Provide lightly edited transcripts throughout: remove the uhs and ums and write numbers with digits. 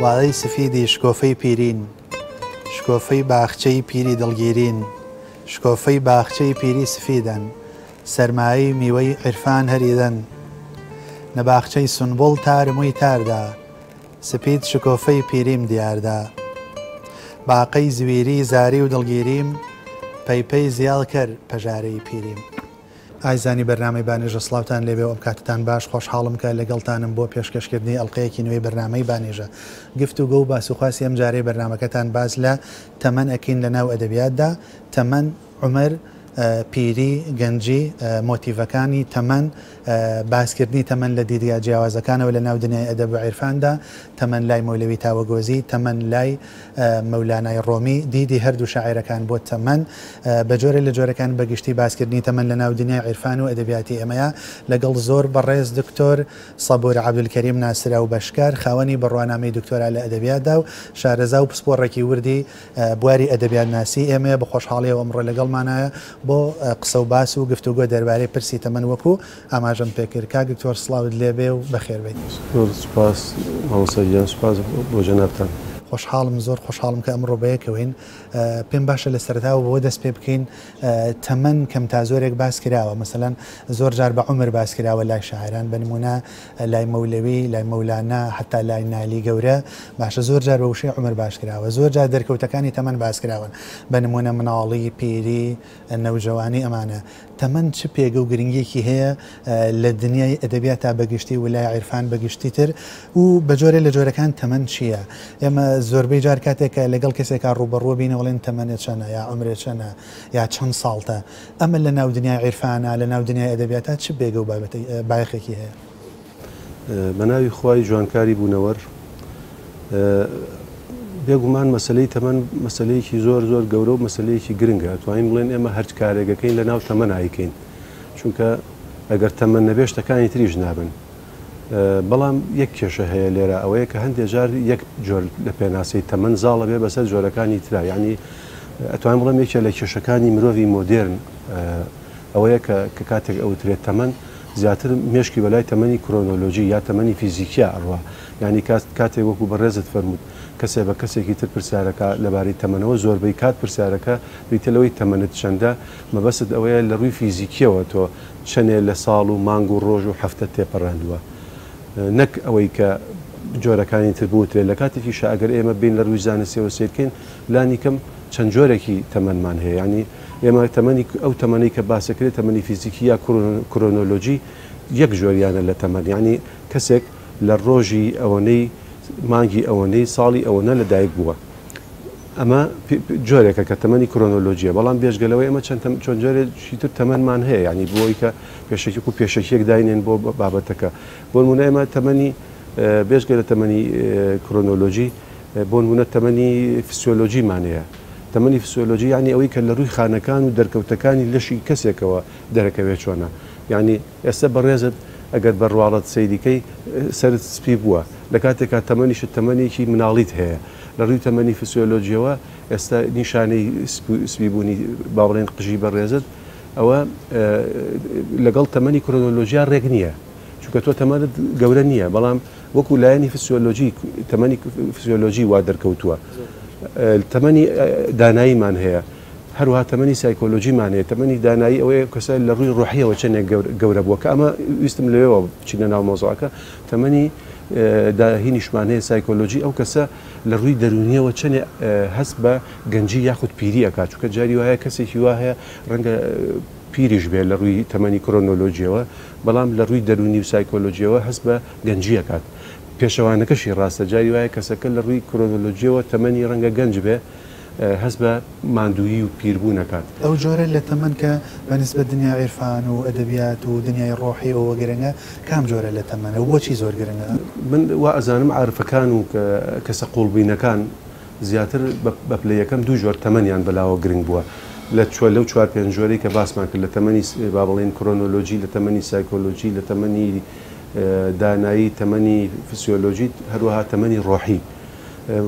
وادەی سفیدی شکۆفەی پیرین، شکۆفەی باخچەی پیری دڵگیرین، شکۆفەی باخچەی پیری سفیدەن، سەرمایەی میوەی عیرفان هەریدەن. نە باخچەی سونبوڵ تار مووی تاردا، سپید شکۆفەی پیریم دیاردا. باقەی زویری زاری و دڵگیریم، پەی پەی زیاڵ کەر پەژارەی پیریم. ئازیزانی بەرنامەی بانێژە سڵاوتان لێبێ و ئەم کاتەتان باش، خۆشحاڵم کە لەگەڵتانم بۆ پێشکەشکردنی ئەڵقەیەکی نوێی بەرنامەی بانێژە. گفتوگۆ و باسوخواسی ئەم جارەی بەرنامەکەتان باس لە تەمەن ئەکەین لە ناو ئەدەبیاتدا، تەمەن، عومر، پیری، گەنجی، مۆتیڤەکانی تەمەن، باسکردنی تەمەن لە دیدگا جیاوازەکانەوە لە ناو دنیای ئەدەب و عیرفاندا، تەمەن لای مەولەوی تاوەگۆزی، تەمەن لای مەولانای ڕۆمی، دیدی هەردوو شاعیرەکان بۆ تەمەن، بە جۆرێ لە جۆرەکان بە گشتی باسکردنی تەمەن لە ناو دنیای عیرفان و ئەدەبیاتی ئێمەیە لەگەڵ زۆر بەڕێز دکتۆر سەبور عەبدولکەریم ناسراو بە شکار خاوەنی بڕوانامەی دکتۆرا لە ئەدەبیاتدا و شارەزا و پسپۆڕێکی وردی بواری ئەدەبیاتناسی ئێمەیە بە خۆشحاڵیەوە ئەمڕۆ لەگەڵمانایە بۆ قسە و باس و گفتوگۆ دەربارەی پرسی تەمەن وەکو ئاماژەم پێکرد. کاک دکتۆر سڵاوت لێبێ و بەخێربێیت. زۆر سوپاس مامۆستا گیان سوپاس بۆ جەنابتان. خۆشحاڵم زۆر خۆشحاڵم کە ئەمڕۆ بەیەکەوەین. پێم باشە لە سەرەتاوە بەوە دەست پێ بکەین تەمەن کەم تا زۆرێک باس کراوە مەسەلەن زۆر جار بە عومر باس کراوە لای شاعران بە نموونە لای مەولەوی، لای مەولانا، هەتا لای نالی گەورە، باشە زۆر جار بە وشەی عومر باس کراوە، زۆر جار دەرکەوتەکانی تەمەن باس کراون، بە نموونە مناڵی، پیری، نەوجەوانی ئەمانە. تەمەن چ پێگە و گرنگییەکی هەیە لە دنیای ئەدەبیاتا بە گشتی و لای عیرفان بە گشتی تر و بە جۆرێ لە جۆرەکان تەمەن چییە؟ ئێمە زۆربەی جار کاتێک کە لەگەڵ کەسێکا ڕووبەڕوو بینەوە ئەڵێن تەمەنت چەنە یا عومرت چەنە یا چەند ساڵتە؟ ئەمە لە ناو دنیای عیرفانا، لە ناو دنیای ئەدەبیاتا چ پێگە و بایەخێکی هەیە؟ بە ناوی خوای جوانکاری بوونەوەر. بێگومان مەسەلەی تەمەن مەسەلەیەکی زۆر زۆر گەورە و مەسەلەیەکی گرنگە. ئەتوانین بڵێن ئێمە هەرچ کارێک ئەکەین لە ناو تەمەن ئایکەین، چونکە ئەگەر تەمەن نەبێ شتەکانی تریش نابن. بەڵام یەک کێشە هەیە لێرە، ئەوەیە کە هەندێک جار یەک جۆر لە پێناسەی تەمەن زاڵە بێ بەسەر جۆرەکانی ترا. یعنی ئەتوانم بڵێم یەکێ لە کێشەکانی مرۆڤی مۆدێرن ئەوەیە کە کاتێک ئەوترێت تەمەن زیاتر مێشکی بەلای تەمەنی کرۆنۆلۆژی یا تەمەنی فیزیکیا ئەڕوا. یعنی کاتێک وەکو بەڕێزت فەرمووت کەسێ بە کەسێکی تر پرسیارەکە لەبارەی تەمەنەوە، زۆربەی کات پرسیارەکە بریتە لەوەی تەمەنت چەندە، مەبەست ئەوەیە لە ڕووی فیزیکیەوە تۆ چەنێ لە ساڵ و مانگ و ڕۆژ و هەفتە تێپەڕاندووە، نەک ئەوەی کە جۆرەکانی تر بوترێت. لە کاتێکیشا ئەگەر ئێمە بین لە ڕووی زانستیەوە سەیرکەین لانی کەم چەند جۆرێکی تەمەنمان هەیە. یعنی ئێمە تەمەنی ئەو تەمەنەی کە باسەکرێت تەمەنی فیزیکی یا کرۆنۆلۆژی یەک جۆریانە لە تەمەن. یعنی کەسێک لە ڕۆژی ئەوەنەی مانگی ئەوەنەی ساڵی ئەوەنە لەدایک بووە، ئەمە جۆرێکە کە تەمەنی کرۆنۆلۆژیە. بەڵام بێژگەلەوەی ئەمە چەند جۆرێکی تر تەمەنمان هەیە، یعنی بۆ ئەوەی کە پێشەکی و پێشەکیەک داینێن بۆ بابەتەکە. بۆ نمونە ئێمە تەمەنی بێژگە لە تەمەنی کرۆنۆلۆژی، بۆ نمونە تەمەنی فسیۆلۆژیمان هەیە. تەمەنی فسیۆلۆژی یعنی ئەوەی کە لە ڕووی خانەکان و دەرکەوتەکانی لەشی کەسێکەوە دەرەکەوێت چۆنە. یعنی ئێستا بەڕێزت ئەگەر بە ڕواڵەت سەیریکەی سەرت سپی بووە، لە کاتێکا تەمەنیشت تەمەنێکی مناڵیت هەیە. لە ڕووی تەمەنی فسیۆلۆژیەوە ئێستا نیشانەی سپیبوونی با بڵێن قژی بەڕێزت ئەوە لەگەڵ تەمەنی کرۆنۆلۆژیا ڕێک نییە، چونکە تۆ تەمەنت گەورە نییە، بەڵام وەکو لایەنی فسیۆلۆژی تەمەنی فسیۆلۆژی وا دەرکەوتووە. تەمەنی داناییمان هەیە، هەروەها تەمەنی سایکۆلۆژیمان هەیە. تەمەنی دانایی ئەوەیە کەسە لە ڕووی ڕۆحیەوە چەندێک گەورە بووە، کە ئەمە ویستم لەوێوە بچینە ناو مەوزوعەکە. تەمەنی داهینیشمان هەیە سایکۆلۆژی، ئەو کەسە لە ڕووی دەرونیەوە چەندێ هەست بە گەنجی یاخود پیری ئەکات، چونکە جاری وایە کەسێکی وا هەیە ڕەنگە پیریش بێت لە ڕووی تەمەنی کرۆنۆلۆژیەوە، بەڵام لە ڕووی دەرونی و سایکۆلۆژیەوە هەست بە گەنجی ئەکات. پێشەوانەکەشی ڕاستە، جاری وایە کەسەکە لە ڕووی کرۆنۆلۆژیەوە تەمەنی ڕەنگە گەنج بێ، هەست بە ماندوویی و پیربوون ئەکات. ئەو جۆرە لە تەمەن کە بە نیسبەت دنیای عیرفان و ئەدەبیات و دنیای ڕۆحی ئەوە گرنگە، کام جۆرە لە تەمەنە و بۆچی زۆر گرنگە؟ من وا ئەزانم عارفەکان و کەسە قووڵبینەکان زیاتر بە پلەی یەکەم دوو جۆر تەمەنیان بەلاوە گرنگ بووە. لە لەو چوار پێنج جۆرەی کە باسمان کرد، لە تەمەنی با بڵێین کرۆنۆلۆژی، لە تەمەنی سایکۆلۆژی، لە تەمەنی دانایی، تەمەنی فسیۆلۆژی، هەروەها تەمەنی ڕۆحی.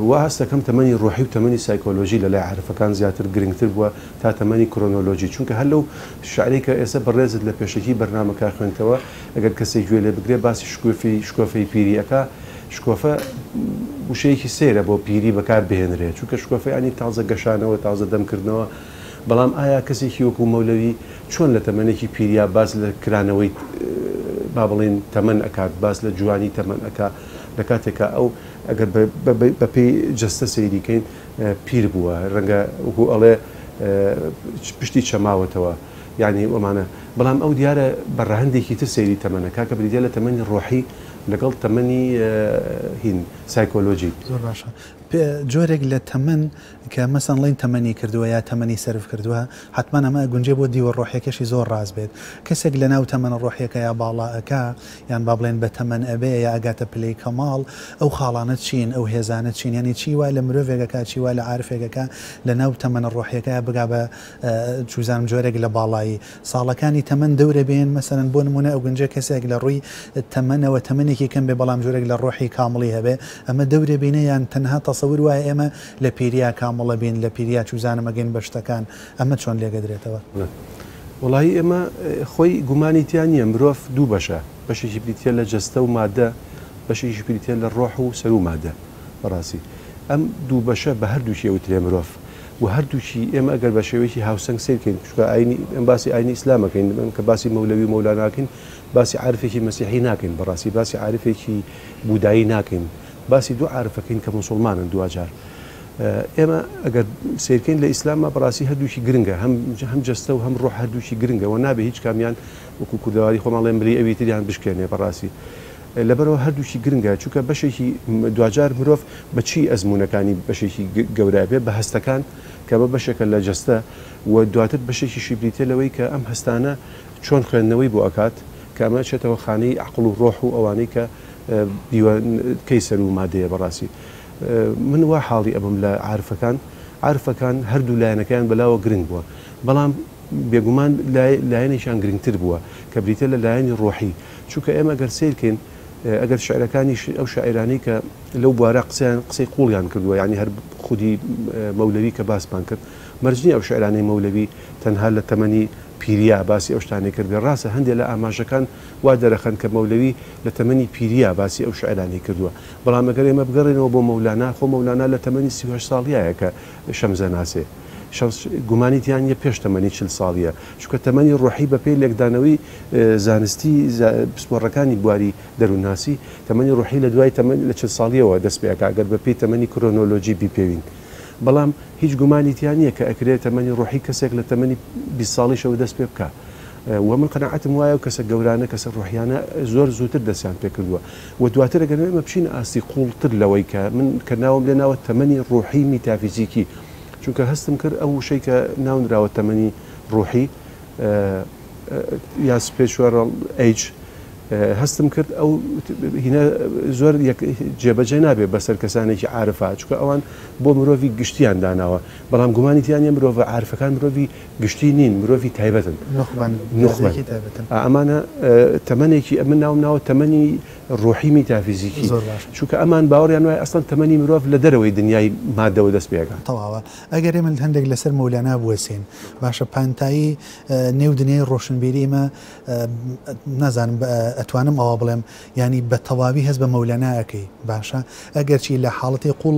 وا هەست دەکەم تەمەنی ڕۆحی و تەمەنی سایکۆلۆژی لە لای عارفەکان زیاتر گرنگتر بووە تا تەمەنی کرۆنۆلۆژی، چونکە هەر لەو شعرەی کە ئێستا بەڕێزت لە پێشەکی بەرنامەکە خوێندتەوە، ئەگەر کەسێک گوێ لێ بگرێ باسی شکۆفەی پیری ئەکا. شکۆفە وشەیەکی سەیرە بۆ پیری بەکار بهێنرێ، چونکە شکۆفە یانی تازە گەشانەوە، تازە دەمکردنەوە، بەڵام ئایا کەسێکی وەکوو مەولەوی چۆن لە تەمەنێکی پیریا باس لە کرانەوەی با بڵێین تەمەن ئەکات، باس لە جوانی تەمەن ئەکا، لە کاتێکا ئەو ئەگەر بە پێی جەستە سەیری کەین پیر بووە، رەنگە وەکوو ئەڵێ پشتی چەماوەتەوە یانی ئەمانە، بەڵام ئەو دیارە بە رەهەندێکی تر سەیری تەمەن ئەکا کە بریتیە لە تەمەنی رۆحی لەگەڵ تەمەنی هین سایکۆلۆجی. زۆر باشە. جۆرێک لە تەمەن کە مەسەن ڵێین تەمەنی کردووە یا تەمەنی سەرف کردووە، حەتمەن ئەمە ئەگونجێ بۆ دیوە ڕۆحیەکەشی زۆر ڕاست بێت. کەسێک لە ناو تەمەنە ڕۆحیەکەیا باڵا ئەکا یان با بڵێن بە تەمەن ئەبێ یا ئەگاتە پلەی کەماڵ، ئەو خاڵانە چین؟ ئەو هێزانە چین؟ یانی چی وا لە مرۆڤێک ئەکا، چی وا لە عارفێک ئەکا لە ناو تەمەنە ڕۆحیەکەیا بگا بە چوزانم جۆرێک لە باڵایی؟ ساڵەکانی تەمەن دەورە بێن، مەسەلەن بۆ نموونە ئەگونجێ کەسێک لە ڕووی تەمەنەوە تەمەنێکی کەم بێ بەڵام جۆرێک لە ڕۆحی کامڵی هەبێ، ئەمە دەورە بینە یان تەنها تەسەور وایە ئێمە لە پیریا کامڵە بین، لە پیریا چوزانم ئەگەین بە شتەکان، ئەمە چۆن لێکەدرێتەوە؟ وەڵایی ئێمە خۆی گومانی تیا نییە مرۆڤ دوو بەشە، بەشێکی بریتییە لە جەستە و مادە، بەشێکیش بریتییە لە ڕۆح و سەروو مادە، بەڕاستی ئەم دوو بەشە بە هەردووکی ئەوترێ مرۆڤ. و هەردووکی ئێمە ئەگەر بە شێوەیەکی هاوسەنگ سەیر کەین، چونکە ئاینی ئێمە باسی ئاینی ئیسلام ئەکەین، ئێمە کە باسی مەولەوی و مەولانا ئەکەین باسی عارفێکی مەسیحی ناکەین، بەڕاستی باسی عارفێکی بوودایی ناکەین، باسی دوو عارف ئەکەین کە موسوڵمانن دواجار. ئێمە ئەگەر سەیر کەین لە ئیسلاما بەڕاستی هەردووکی گرنگە، هەم هەم جەستە و هەم ڕۆح هەردووکی گرنگە و نابێ هیچ کامیان وەکوو کوردەواری خۆمان ڵێن ملی ئەوی تریان بشکێنێ بەڕاستی. لەبەرئەوە هەردووکی گرنگە، چونکە بەشێکی دواجار مرۆڤ بە چی ئەزموونەکانی بەشێکی گەورە ئەبێ؟ بە هەستەکان کە ئەمە بەشێکە لە جەستە و دواتر بەشێکیشی بریتیە لەوەی کە ئەم هەستانە چۆن خوێندنەوەی بۆ ئەکات کە ئەمە ئەچێتەوە خانەی عەقڵ و ڕۆح و ئەوانەی کە دیوەکەی سەروو مادەیە بەڕاستی من وا حاڵی ئەبم لە عارفەکان عارفەکان هەردوو لایەنەکەیان بەلاوە گرنگ بووە بەڵام بێگومان لایەنێکیان گرنگتر بووە کە بریتیە لە لایەنی ڕۆحی چونکە ئێمە گەر سەیر کەین ئەگەر شعرەکانی ئەو شاعیرانەی کە لەو بوارە قسەیان قسەی قوڵیان کردووە یعنی هەر خودی مەولەوی کە باسمان کرد مەرج نییە ئەو شعرانەی مەولەوی تەنها لە تەمەنی پیریا باسی ئەو شتانەی کردبێ ڕاستە هەندێک لە ئاماژەکان وا دەرەخەن کە مەولەوی لە تەمەنی پیریا باسی ئەو شعرانەی کردووە بەڵام ئەگەر ئێمە بگەڕێینەوە بۆ مەولانا خۆ مەولانا لە تەمەنی 38 ساڵیایە کە شەمزە ناسێ شەمس گومانی تیا نییە پێش تەمەنی 40 ساڵیە چونکە تەمەنی ڕۆحی بەپێی لێکدانەوەی زانستی پسپۆڕەکانی بواری دەروونناسی، تەمەنی ڕۆحی لە دوای تەمەن لە 40 ساڵییەوە دەست پێ ئەکا گەر بەپێی تەمەنی کرۆنۆلۆجی بیپێوین. بەڵام هیچ گومانی تیا نییە کە ئەکرێ تەمەنی ڕۆحی کەسێک لە تەمەنی 20 ساڵیشەوە دەست پێ بکا. وە من قەناعەتم وایە ئەو کەسە گەورانە، کەسە ڕۆحیانە زۆر زووتر دەستیان پێ کردووە. وە دواتر ئەگەر ئێمە بچینە ئاستی قووڵتر لەوەی کە من کە ناوم لێ ناوە تەمەنی ڕۆحی میتافیزیکی چونکە هەستم کرد ئەو وشەی کە ناونراوە تەمەنی ڕۆحی یا Spiritual Age هەستم کرد ئەو هینە زۆر جێبەجێ نابێت بەسەر کەسانێکی عارفا چونکە ئەوان بۆ مرۆڤی گشتیان داناوە بەڵام گومانی تیا نیە مرۆڤە عارفەکان مرۆڤی گشتی نین مرۆڤی تایبەتن نوخبەن نوخبەن تایبەتن ئەمانە تەمەنێکی ئەمن ناوم ناوە تەمەنی ڕۆحی میتافیزیکی زۆر باش چونکە ئەمان باوەڕیان وایە ئەسڵەن تەمەنی مرۆڤ لە دەرەوەی دنیای مادەوە دەست پێ ئەکا. تەواوە ئەگەر ئێمە هەندێک لەسەر مەولانا بوەسین باشە پانتایی نێو دنیای ڕۆشنبیری ئێمە نازانم ئەتوانم ئەوە بڵێم یانی بە تەواوی هەست بە مەولانا ئەکەی باشە ئەگەرچی لە حاڵەتی قوڵ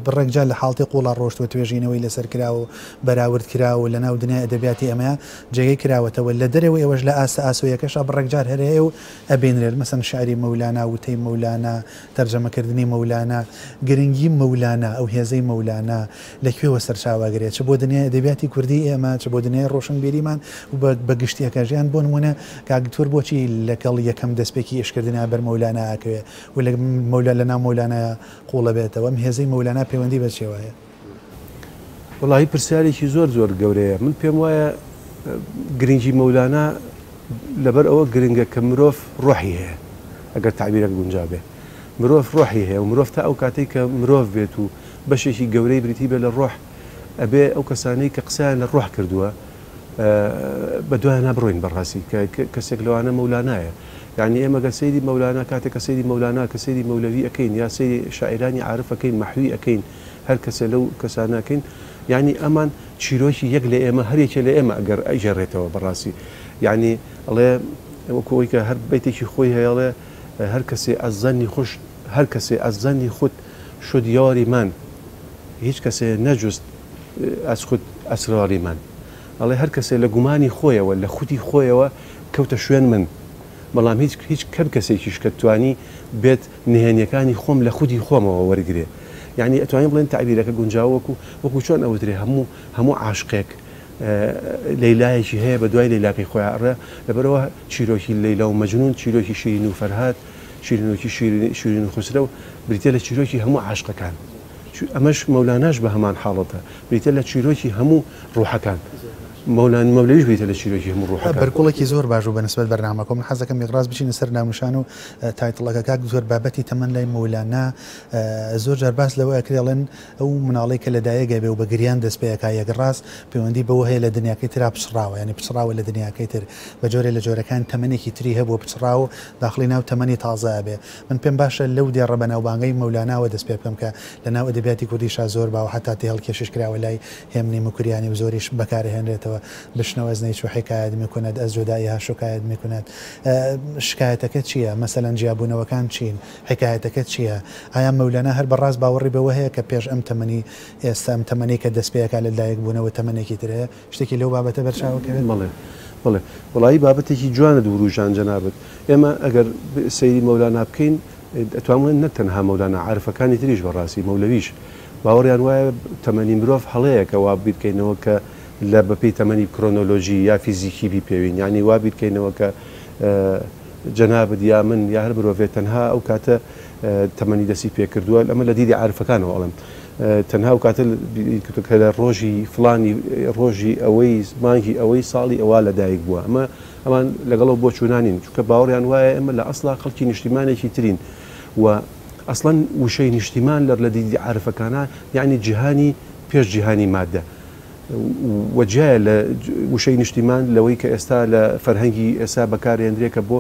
بڕێک جار لە حاڵەتی قوڵا ڕۆشتوە توێژینەوەی لەسەر کراوە و بەراورد کراوە و لەناو دنیای ئەدەبیاتی ئێمەیا جێگەی کراوەتەوە لە دەرەوەی ئەوەش لە ئاستە ئاسۆیەکەشا بڕێک جار هەر هەیە و ئەبینرێت مەسەن شعری مەولانا وتەی مەولانا تەرجەمەکردنی مەولانا گرنگی مەولانا ئەو هێزەی مەولانا لە کوێوە سەرچاوە ئەگرێت چ بۆ دنیای ئەدەبیاتی کوردی ئێمە چ بۆ دنیای ڕۆشنبیریمان و بە گشتیەکەش یان بۆ نموونە کاک دکتۆر بۆچی لەگەڵ یەکەم دەستپێکی ئیشکردنا بەر مەولانا ئەکەوێ و لە مەولا لە ناو مەولانایا قووڵ ئەبێتەوە ئەم هێزەی مەولانا پەیوەندی بە چیەوە هەیە؟ وەڵاهی پرسیارێکی زۆر زۆر گەورەیە من پێم وایە گرنگی مەولانا لەبەر ئەوە گرنگە کە مرۆڤ ڕۆحی هەیە ئەگەر تەعبیرەک گونجا بێ مرۆڤ ڕۆحی هەیە و مرۆڤ تا ئەو کاتەی کە مرۆڤ بێت و بەشێکی گەورەی بریتی بێت لە ڕۆح، ئەبێ ئەو کەسانەی کە قسەیان لە ڕۆح کردووە بە دوایانا بڕۆین بەڕاستی کە کەسێک لەوانە مەولانایە. یانی ئێمە گەر سەیری مەولانا کاتێک کە سەیری مەولانا کە سەیری مەولەوی ئەکەین یا سەیری شاعیرانی عارف ئەکەین مەحوی ئەکەین هەر کەسێ لەو کەسانە ئەکەین یانی ئەمان چیرۆکی یەک لە ئێمە هەر یەکێ لە ئێمە ئەگەر ئەگێڕێتەوە بەڕاستی یانی ئەڵێ وەکو ئەوەی کە هەر بەیتێکی خۆی هەیە ئەڵێ هەر کەسێ ئەزەنی خوش هەر کەسێ از ظنی خود شد یاری من هیچ کەسێ نەجست از خود اسراری من ئەڵێ هەر کەسێ لە گومانی خۆیەوە لە خودی خۆیەوە کەوتە شوێن من بەڵام هیچ هیچ کەم کەسێکیش کە توانی بێت نهێنیەکانی خۆم لە خودی خۆمەوە وەرگرێ یانی ئەتوانین بڵێن تەعبیرەکە گونجاوە وەکو وەکو چۆن ئەوترێ هەموو هەموو عاشقێک لەیلایەکی هەیە بە دوای لەیلاکەی خۆیا ئەڕێ لەبەرئەوە چیرۆکی لەیلا و مەجنون چیرۆکی شیرین و فەرهاد چیرۆکی شیرین و خوسرەو بریتیە لە چیرۆکی هەموو عاشقەکان ئەمەش مەولاناش بە هەمان حاڵەتە بریتیە لە چیرۆکی هەموو ڕوحەکان مەولان مەولەویش بریتیە لە چیرۆکی هەموو ڕوحەکان. بەرگوڵێکی زۆر باش بوو بە نسبەت بەرنامەکەوە من حەز دەکەم یەکڕاست بچینە سەر ناونیشان و title ەکە کاک دکتۆر بابەتی تەمەن لای مەولانا زۆر جار باس لەوە ئەکرێ ئەڵێن ئەو مناڵەی کە لەدایک ئەبێ و بە گریان دەست پێ ئەکا یەکڕاست پەیوەندی بەوە هەیە لە دنیاکەی ترا پچڕاوە یانی پچڕاوە لە دنیاکەی تر بە جۆرێ لە جۆرەکان تەمەنێکی تری هەبووە پچڕاوە و داخڵی ناو تەمەنی تازە ئەبێ من پێم باشە لەو دێڕە بەناوبانگەی مەولاناوە دەست پێ بکەم کە لە ناو ئەدەبیاتی کوردیشا زۆر باوە حەتا تێهەڵکێشیش کراوە لای هێمنی موکریانی و زۆریش بەکارئەهێنرێتەوە بشنو از نی چو حکایت میکند از جداییها شکایت میکند شکایەتەکە چییە؟ مەسەلەن جیابوونەوەکان چین؟ حیکایەتەکە چییە؟ ئایا مەولانا هەر بە ڕاست باوەڕی بەوە هەیە کە پێش ئەم تەمەنی ئێستا، ئەم تەمەنەی کە دەست پێ ئەکا لە دایک بوونەوە تەمەنێکی تر هەیە؟ شتێکی لەو بابەتە بەرچاو ئەکەوێت؟ بەڵێ بەڵێ وەڵایی بابەتێکی جوانت وروژاند جەنابت. ئێمە ئەگەر سەیری مەولانا بکەین ئەتوانم بڵێم نەک تەنها مەولانا عارفەکانی تریش بەڕاستی مەولەویش باوەڕیان وایە تەمەنی مرۆڤ هەڵەیەکە وا بیرکەینەوە کە لە بەپێی تەمەنی کرۆنۆلۆژی یا فیزیکی بیپێوین یانی وا بیرکەینەوە کە جەنابت یا من یا هەر مرۆڤێ تەنها ئەو کاتە تەمەنی دەستی پێکردووە ئەمە لە دیدی عارفەکانەوە ئەڵێم تەنها ئەو کاتە کە لە ڕۆژی فلانی ڕۆژی ئەوەی مانگی ئەوەی ساڵی ئەوە لەدایک بووە ئەمە ئەمان لەگەڵ ئەو بۆچوونە نین چونکە باوەڕیان وایە ئێمە لە ئەسڵا خەڵکی نیشتیمانێکی ترین و ئەسڵەن وشەی نیشتیمان لە لە دیدی عارفەکانە یەعنی جیهانی پێش جیهانی مادە و جیایە لە وشەی نیشتیمان لەوەی کە ئێستا لە فەرهەنگی ئێستا بەکارێندرێ کە بۆ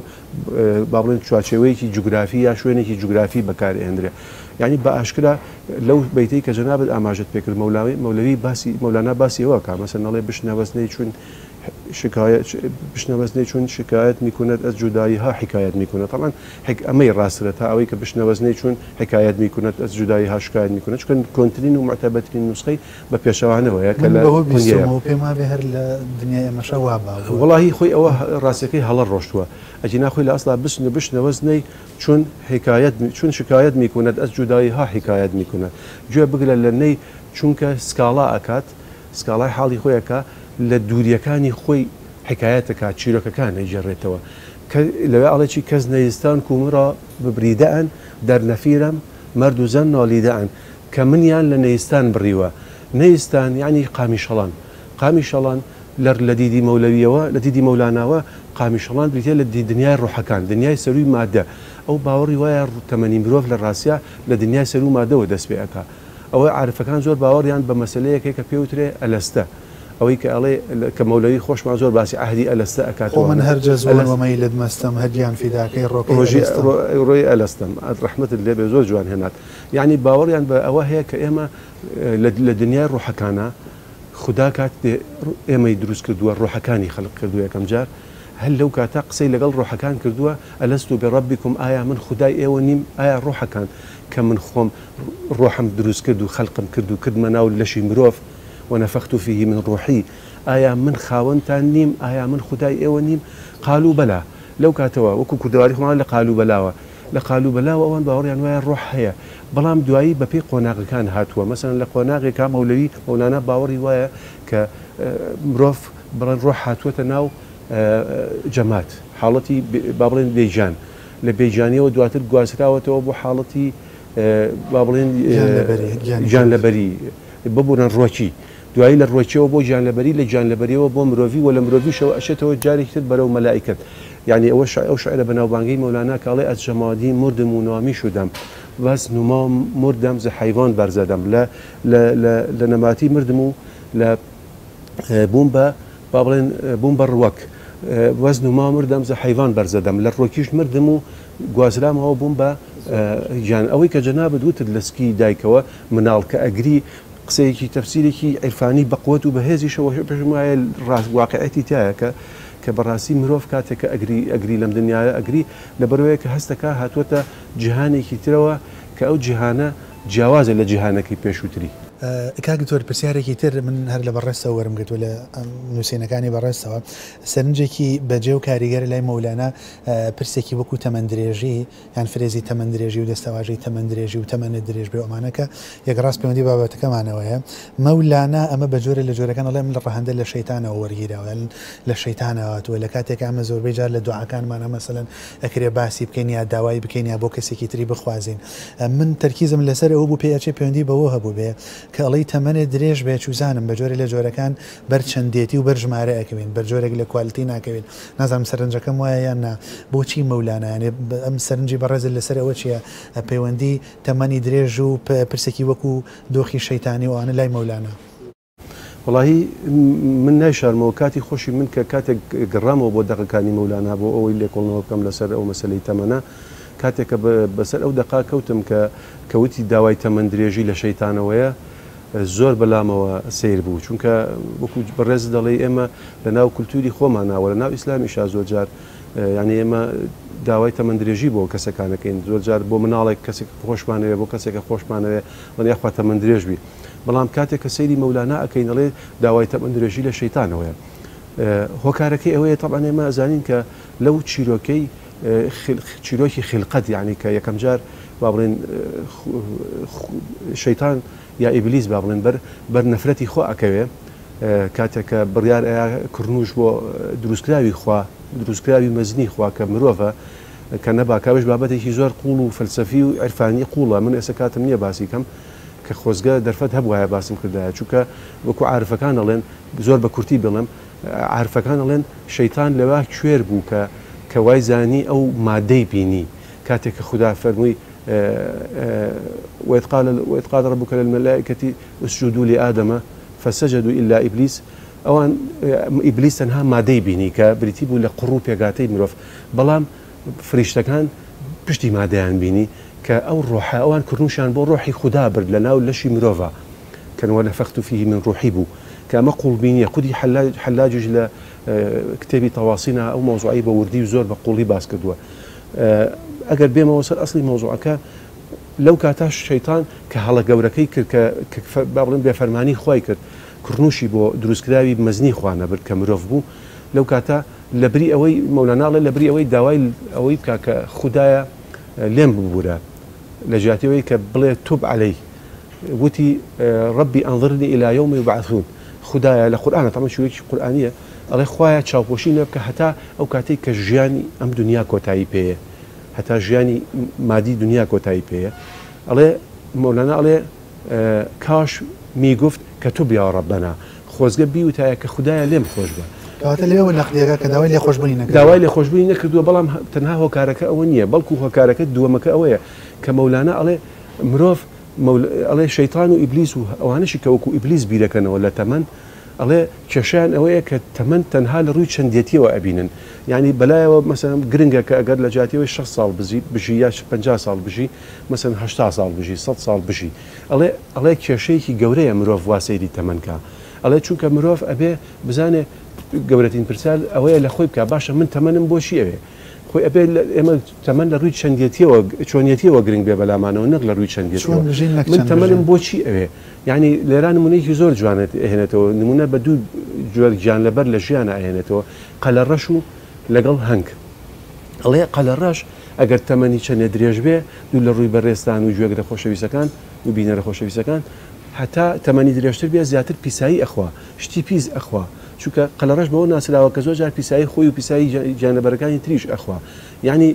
با بڵێن چوارچێوەیەکی جوگرافی یا شوێنێکی جوگرافی بەکارێندرێ یعنی بە ئاشکرا لەو بەیتەی کە جەنابت ئاماژەت پێکرد مەولاوی مەولەوی باسی مەولانا باسی ئەوە کا مەسەن ئەڵێ بشنەوەس نەی چون شکایت بشنەوەس نەی چون شکایت میکند از جداییها حکایت میکند طبعا حک ئەمەی ڕاسترە تا ئەوەی کە بشنەوەس نەی چون حکایت میکند از جداییها شکایت میکند چونکە کۆنترین و معتبرترین نوسخەی بە پێچەوانەوەیە کە من لە بەوە قونیەیە. بیستوومەوە پێم وابێ هەر لە دنیای ئێمەشا وا باو بووە. وەڵاهی خۆی ئەوە ڕاستیەکەی هەڵە ڕۆشتووە ئەگینا خۆی لە ئەسڵا بچن بشنەوەس نەی چون حکایت چون شکایت میکند از جداییها حکایت میکند گوێ بگرە لە نەی چونکە سکاڵا ئەکات سکاڵای حاڵی خۆی ئەکا لە دووریەکانی خۆی حکایەت ئەکا چیرۆکەکان ئەیگێڕێتەوە کە لەوێ ئەڵێ چی کەس نەیستان کومرا ببریدەئەن در نفیرم مرد و زن نالیدەئەن کە منیان لە نەیستان بڕیوە نەیستان یەعنی قامیشەڵان قامیشەڵان لە لە دیدی مەولەویەوە لە دیدی مەولاناوە قامیشەڵان بریتیە لە دنیای ڕۆحەکان دنیای سەرووی مادە ئەو باوەڕی وایە تەمەنی مرۆڤ لە ڕاستیا لە دنیای سەروو مادەوە دەست پێ ئەکا ئەوە عارفەکان زۆر باوەڕیان بە مەسەلەیەک هەیە کە پێوترێ ئەلەستە ئەوەی کە ئەڵێ کە مەولەوی خۆشمان زۆر باسی عەهدی ئەلەستە خۆ من ئەکاتەوە هەر جەزوون ئەلەست و مەیلت مەستەم هەر گیان فیداکەی ڕۆکەی ڕۆژی ئەلەستەم. ڕۆی ئەلەستەم ڕەحمەتت لێ بێ زۆر جوان هێنات یەعنی باوەڕیان بە ئەوە هەیە کە ئێمە لە لە دنیای ڕۆحەکانا خودا کاتێ ئێمەی دروست کردووە ڕۆحەکانی خەلق کردووە یەکەم جار هەر لەو کاتە قسەی لەگەڵ ڕۆحەکان کردووە الست بربکم ئایا من خودای ئێوە نیم ئایا ڕۆحەکان کە من خۆم ڕۆحم دروست کرد و خەلقم کرد و کردمە ناو لەشی مرۆڤ ونفخت فیه من روحی ئایا من خاوەنتان نیم ئایا من خودای ئێوە نیم قالوا بلی لەو کاتەوە وەکو کوردەواری خۆمان لە قالوا بەلاوە لە قالوا بەلاوە ئەوان باوەڕیان وایە ڕۆح هەیە بەڵام دوایی بەپێی قۆناغەکان هاتووە مەسەلەن لە قۆناغێکا مەولەوی مەولانا باوەڕی وایە کە مرۆڤ بڵێن ڕۆح هاتووەتە ناو جەمات حاڵەتی با بڵێن بێگیان لە بێگیانیەوە دواتر گوازراوەتەوە بۆ حاڵەتی با بڵێن گیانلەبەری ببورن ڕۆکی دوایی لە ڕۆکیەوە بۆ گیانلەبەری لە گیانلەبەریەوە بۆ مرۆڤی وە لە مرۆڤیشەوە ئەچێتەوە جارێکی تر بەرەو مەلائیکەت یانی ئەوە ئەو شعرە بەناوبانگەی مەولانا کە ئەڵێ از جمادی مردم و نامی شدم وز نما مردم ز حیوان برزدم لە لە لە لە نەماتی مردم و لە بووم بە با بڵێن بووم بە ڕوەک وەز نما مردم ز حیوان برزدم لە ڕۆکیش مردم و گوازرامەوە بووم بە گیان ئەوەی کە جەنابت وتت لە سکی دایکەوە مناڵ کە ئەگری قسەیەکی تەفسیرێکی عیرفانی بەقوەت و بەهێزیشە و پێشم وایە ڕاست واقعیەتی تیایە کە. کە بەڕاستی مرۆڤ کاتێک کە ئەگری ئەگری لەم دنیایە ئەگری لەبەرئەوەیە کە هەست دەکا هاتووەتە جیهانێکی ترەوە کە ئەو جیهانە جیاوازە لە جیهانەکەی پێشووتری. کاک دکتۆر پرسیارێکی تر من هەر لە بەڕێزتەوە وەرم گرتووە لە نووسینەکانی بەڕێزتەوە سەرنجێکی بەجێ و کاریگەر لای مەولانا پرسێکی وەکو تەمەن درێژی یان فرێزی تەمەن درێژی و دەستەواژەی تەمەن درێژی و تەمەنت درێژ بێ و ئەمانە کە یەکڕاست پەیوەندی بە بابەتەکەمانەوە هەیە. مەولانا ئەمە بە جۆرێ لە جۆرەکان ئەڵێ ئەم ڕەهەندە لە شەیتانەوە وەرگیراوە یان لە شەیتانەوە هاتووە لە کاتێکا ئەمە زۆربەی جار لە دوعاکانمانا مەسەلەن ئەکرێ باسی بکەین یا داوای بکەین یا بۆ کەسێکی تری بخوازین من تەرکیزم لەسەر ئەوە بوو پێ ئەچێ پەیوەندی بەوە هەبووبێ کە ئەڵێی تەمەنت درێژ بێ چوزانم بە جۆرێ لە جۆرەکان بەر چەندێتی و بەر ژمارە ئەکەوین بەر جۆرێک لە quality ناکەوین نازانم سەرنجەکەم وایە یان نا بۆچی مەولانا یانی ئەم سەرنجی بەڕێزت لەسەر ئەوە چیە پەیوەندی تەمەنی درێژ و پرسێکی وەکو دۆخی شەیتانی و ئەوانە لای مەولانا؟ وەڵاهی من نایشارمەوە کاتی خۆشی من کە کاتێک گەڕامەوە بۆ دەقەکانی مەولانا بۆ ئەوەی لێکۆڵنەوە بکەم لەسەر ئەو مەسەلەی تەمەنە کاتێک کە بەسەر ئەو دەقا کەوتم کە کە وتی داوای تەمەن درێژی لە شەیتانەوەیە زۆر بەلامەوە سەیر بوو چونکە وەکو بەڕێزت دەڵێی ئێمە لە ناو کولتوری خۆمانا وە لە ناو ئیسلامیشا زۆر جار یانی ئێمە داوای تەمەن درێژی بۆ کەسەکان ئەکەین زۆر جار بۆ مناڵێک کەسێک خۆشمانەوێ بۆ کەسێکە خۆشمانەوێ ئەڵێن یاخوا تەمەن درێژ بی بەڵام کاتێک کە سەیری مەولانا ئەکەین ئەڵێ داوای تەمەن درێژی لە شەیتانەوەیە هۆکارەکەی ئەوەیە تەبعەن ئێمە ئەزانین کە لەو چیرۆکەی چیرۆکی خیلقەت یانی کە یەکەم جار با بڵێن شەیتان یا ئیبلیس با بڵێن بەر بەر نەفرەتی خوا ئەکەوێ کاتێک کە بڕیار ئەیا کڕنوش بۆ دروستکراوی خوا دروستکراوی مەزنی خوا کە مرۆڤە کە نەبا کاوێش بابەتێکی زۆر قوڵ و فەلسەفی و عرفانی قوڵە من ئێستا کاتم نییە باسی کەم کە خۆزگە دەرفەت هەبوایە باسم کردایە چونکە وەکو عارفەکان ئەڵێن زۆر بە کورتی بڵێم عارفەکان ئەڵێن شەیتان لەوا کوێر بوو کە کە وای زانی ئەو مادەی بینی کاتێک کە خودا فەرمووی وإذ قال وإذ قال ربك للملائكة اسجدوا لآدم فسجدوا إلا إبلیس ئەوان ئیبلیس تەنها مادەی بینی کە بریتی بوو لە قوڕ و پێکهاتەی مرۆڤ بەڵام فریشتەکان پشتی مادەیان بینی کە ئەو ڕۆحە ئەوان کڕنوشیان بۆ ڕۆحی خودا برد لە ناو لەشی مرۆڤا کە ونفخت فیه من روحی بوو کە ئەمە قوڵبینیە خودی حەلاج حەلاجیش لە کتێبی تەواسینا ئەو مەوزوعەی بە وردی و زۆر بە قوڵی باس کردووە ئەگەر بێمەوە سەر ئەسڵی مەوزوعەکە لەو کاتە شەیتان کە هەڵە گەورەکەی کرد کە با بڵێم بێفەرمانی خوای کرد کڕنوشی بۆ دروستکراوی مەزنی خوا نەبرد کە مرۆڤ بوو لەو کاتە لەبری ئەوەی مەولانا ئەڵێ لەبری ئەوەی داوای ئەوەی بکا کە خودایە لێم ببورە لە جیاتی ئەوەی کە بڵێ توب عەلەی وتی ربی انظرنی الی یوم یبعثون خودایە لە قورئانە تەبعەن چیرۆکی قورئانیە ئەڵێ خوایە چاوپۆشی لێ بکە هەتا ئەو کاتەی کە ژیانی ئەم دنیا کۆتایی پێیە هەتا ژیانی مادی دنیا کۆتایی پێیە ئەڵێ مەولانا ئەڵێ کاش میگفت کە تب یا ربنا خۆزگە بیوتایە کە خودایە لێم خۆش بە. کەواتە لەوێوە نەقدیەکە کە داوای لێخۆشبوونی نەکردووە. داوای لێخۆشبوونی نەکردووە بەڵام تەنها هۆکارەکە ئەوە نییە بەڵکو هۆکارەکە دووەمەکە ئەوەیە کە مەولانا ئەڵێ مرۆڤ ئەڵێ شەیتان و ئیبلیس و ئەوانەشی کە وەکو ئیبلیس بیرەکەنەوە لە تەمەن ئەڵێ کێشەیان ئەوەیە کە تەمەن تەنها لە ڕووی چەندێتیەوە ئەبینن یانی بەلایەوە مەسەلەن گرنگە کە ئەگەر لە جیاتی ئەوەی 60 ساڵ بژی بژی یا 50 ساڵ بژی مەسەلەن 80 ساڵ بژی 100 ساڵ بژی ئەڵێ ئەڵێ کێشەیەکی گەورەیە مرۆڤ وا سەیری تەمەن کا ئەڵێ چونکە مرۆڤ ئەبێ بزانێ گەورەترین پرسیار ئەوەیە لە خۆی بکا باشە من تەمەنم بۆ چی ئەوێ خۆی ئەبێ ئێمە تەمەن لە ڕووی چەندێتیەوە چۆنیەتیەوە گرنگ بێ بەلامانەوە نەک لە ڕووی چەندێتیەوە من تەمەنم بۆ چی ئەوێ یعنی لێرا نمونەیەکی زۆر جوانت ئەهێنێتەوە نمونە بە دوو جۆر گیانلەبەر لە ژیانە ئەهێنێتەوە قەلەڕەش و لەگەڵ هەنگ ئەڵێ قەلەڕەش ئەگەر تەمەنی چەندێ درێژ بێ دوور لە ڕووی بەڕێزتان و گوێگرە خۆشەویستەکان و بینەرە خۆشەویستەکان هەتا تەمەنی درێژتر بێ زیاتر پیسایی ئەخوا شتی پیس ئەخوا چونکە قەلەڕەش بەوە ناسراوە کە زۆر جار پیسایی خۆی و پیسایی گیانلەبەرەکانی تریش ئەخوا یانی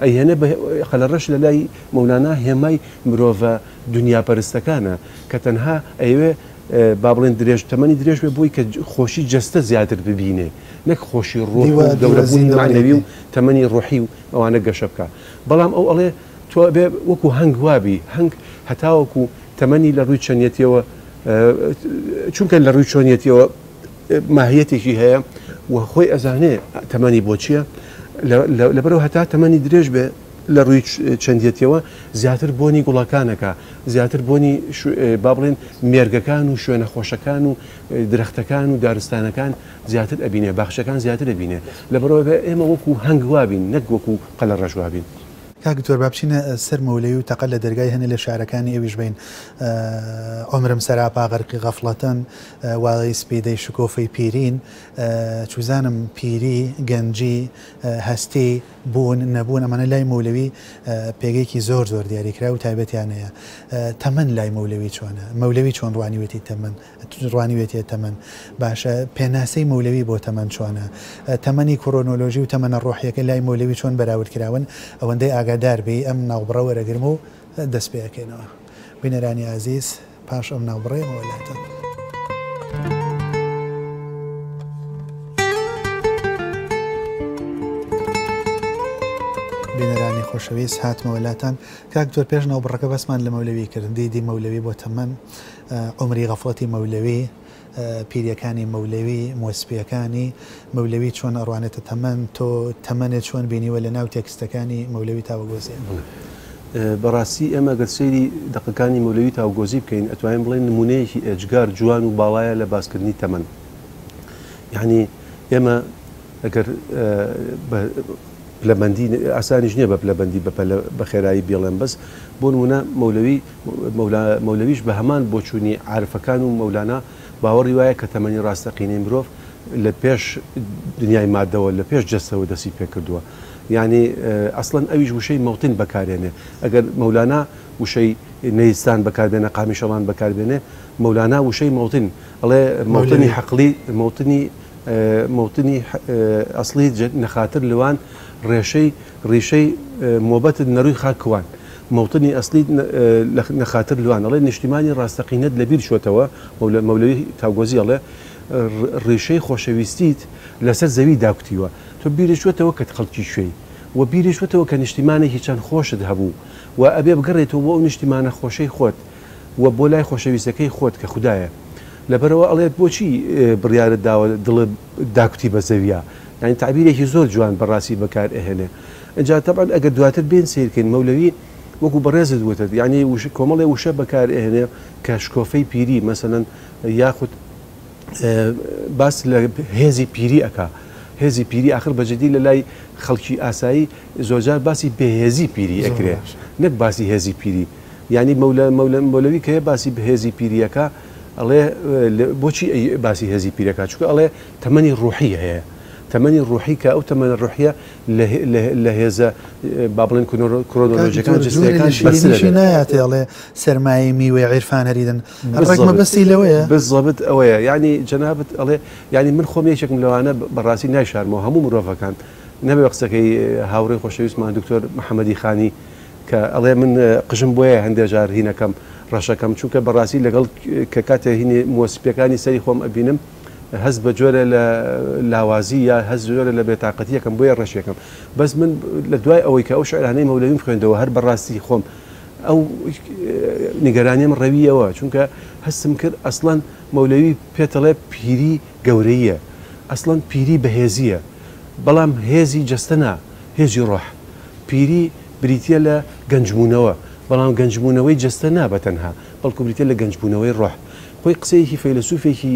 ئەیهێنێ بە قەلەڕەش لە لای مەولانا هێمای مرۆڤە دونیا پەرستەکانە کە تەنها ئەیەوێ با بڵێن درێژ تەمەنی درێژ بێ بۆی کە خۆشی جەستە زیاتر ببینێ نەک خۆشی ڕۆح و گەورەبوونی مەعنەوی و تەمەنی ڕۆحی و ئەوانە گەشە بکا بەڵام ئەو ئەڵێ تۆ ئەبێ وەکو هەنگ وابی هەنگ هەتاوەکو تەمەنی لە ڕووی چەندیەتیەوە چونکە لە ڕووی چۆنیەتیەوە ماهیەتێکی هەیە و خۆی ئەزانێ تەمەنی بۆ چییە لەبەرەوە هەتا تەمەنی درێژ بێ لە ڕووی چەندیەتیەوە زیاتر بۆنی گوڵەکان ئەکا، زیاتر بۆنی با بڵێن مێرگەکان و شوێنە خۆشەکان و درەختەکان و دارستانەکان زیاتر ئەبینێ، باخچەکان زیاتر ئەبینێ. لەبەرئەوە ئەبێ ئێمە وەکوو هەنگ وابین نەک وەکوو قەلەڕەش وابین. کاک دکتۆر با بچینە سەر مەولەوی و تەقە لە دەرگای هەنێ لە شعرەکانی ئەویش بەین عومرم سەراپا غەرقی غەفڵەتەن وای سپیدەی شکۆفەی پیرین چوزانم پیری گەنجی هەستی بوون نەبوون ئەمانە لای مەولەوی پێگەیەکی زۆر زۆر دیاریکراو و تایبەتیان هەیە. تەمەن لای مەولەوی چۆنە؟ مەولەوی چۆن ڕوانیوێتی تەمەن ڕوانیوێتیە تەمەن؟ باشە پێناسەی مەولەوی بۆ تەمەن چۆنە؟ تەمەنی کڕۆنۆلۆژی و تەمەنە ڕۆحیەکە لای مەولەوی چۆن بەراورد کراون؟ ئەوەندەی ئاگادار بی ئەم ناوبڕە وەرەگرم و دەست پێ ئەکەینەوە. بینەرانی ئازیز پاش ئەم ناوبڕەیە ئەوە لاتان. بینەرانی خۆشەویست هاتمەوە لاتان. کاک دکتۆر پێش ناوبڕەکە بەسمان لە مەولەوی کرد، دیدی مەولەوی بۆ تەمەن، عومری غەفڵەتی مەولەوی، پیریەکانی مەولەوی، مووە سپیەکانی مەولەوی چۆن ئەڕوانێتە تەمەن، تۆ تەمەنت چۆن بینیوە لە ناو تێکستەکانی مەولەوی تاوگۆزیە؟ بەڵێ بەڕاستی ئێمە گەر سەیری دەقەکانی مەولەوی تاوگۆزی بکەین ئەتوانین بڵێین نموونەیەکی ئێجگار جوان و باڵایە لە باسکردنی تەمەن. یەعنی ئێمە ئەگەر بە پلەبەندی ئاسانیش نییە بە پلەبەندی بە پەلە بە خێرایی بیڵێم بەس بۆ نموونە مەولەوی مەولا مەولەویش بە هەمان بۆچوونی عارفەکان و مەولانا باوەڕی وایە کە تەمەنی ڕاستەقینەی مرۆڤ لە پێش دنیای مادەوە لە پێش جەستەوە دەستی پێکردووە یانی ئەسڵەن ئەویش وشەی مەوتن بەکارێنێ ئەگەر مەولانا وشەی نەیستان بەکاربێنە قامیشەڵان بەکاربێنێ مەولانا وشەی مەوتن ئەڵێ مەوتنی حەقلی مەوتنی مەوتنی ئەسڵی نەخاتر لوان ڕێشەی ڕیشەی مۆبەتت نەروی خاک کوان مەوتنی ئەسڵیت نەخاتر لوان ئەڵێ نیشتیمانی ڕاستەقینەت لەبیر چۆتەوە مەولەوی تاوگۆزی ئەڵێ ڕیشەی خۆشەویستیت لەسەر زەوی داکوتیوە تۆ بیرت چۆتەوە کە خەڵکی کوێی و بیرت چۆتەوە کە نیشتیمانێکی چەند خۆشت هەبوو و ئەبێ بگەڕێیتەوە بۆ ئەو نیشتیمانە خۆشەی خۆت و بۆ لای خۆشەویستەکەی خۆت کە خودایە لەبەرئەوە ئەڵێت بۆچی بڕیارت داوە دڵت داکوتی بە زەویا یانی تەعبیرێکی زۆر جوان بەڕاستی بەکار ئەهێنێ ئینجا تەبعەن ئەگەر دواتر بێین سەیر کەین مەولەوی وەکو بەڕێزت وتت یانی وشە کۆمەڵێ وشە بەکار ئەهێنێ کە شکۆفەی پیری مەسەلەن یاخود باس لە هێزی پیری ئەکا هێزی پیری ئاخر بە جدی لە لای خەڵکی ئاسایی زۆرجار باسی بێهێزی پیری ئەکرێ نەک باسی هێزی پیری یانی مەولەوی کە باسی هێزی پیریەکە ئەڵێ بۆچی باسی هێزی پیرەکە چونکە ئەڵێ تەمەنی ڕوحی هەیە تەمەنی ڕوحی کە ئەو تەمەنە ڕوحیە لە هێزە با بڵێن کرۆنۆلۆژیەکان جستەکان شیرینیشی نایاتێ ئەڵێ سەرمایەی میوەی عیرفان هەریدن ڕێک مەبەستی لەوەیە بالضبط ئەوەیە یعنی جەنابت ئەڵێ یعنی من خۆم یەکێکم لەوانە بەڕاستی نایشارمەوە هەموو مرۆڤەکان نەبێ قسەکەی هاوڕێی خۆشەویستمان دکتۆر محەممەدی خانی کە ئەڵێ من قژم بۆیە هەندێ جار هینەکەم ڕەشەکەم چونکە بەڕاستی لەگەڵ کە کاتێ هینی مووە سپیەکانی سەری خۆم ئەبینم هەست بە جۆرە لە لاوازی یا هەست جۆرە لە بێتاقەتیەکەم بۆیە ڕەشێکم بەس من لە دوای ئەوەی کە ئەو شعرانەی مەولەویم خوێندەوە هەر بەڕاستی خۆم ئەو نیگەرانیم ڕەویەوە چونکە هەستم کرد ئەسڵەن مەولەوی پێتەڵێ پیری گەورەیە ئەسڵەن پیری بەهێزیە بەڵام هێزی جەستە نا هێزی ڕۆح پیری بریتییە لە گەنجبوونەوە، بەڵام گەنجبوونەوەی جەستە نا بە تەنها، بەڵکو بریتییە لە گەنجبوونەوەی ڕۆح. خۆی قسەیەکی فەیلەسوفێکی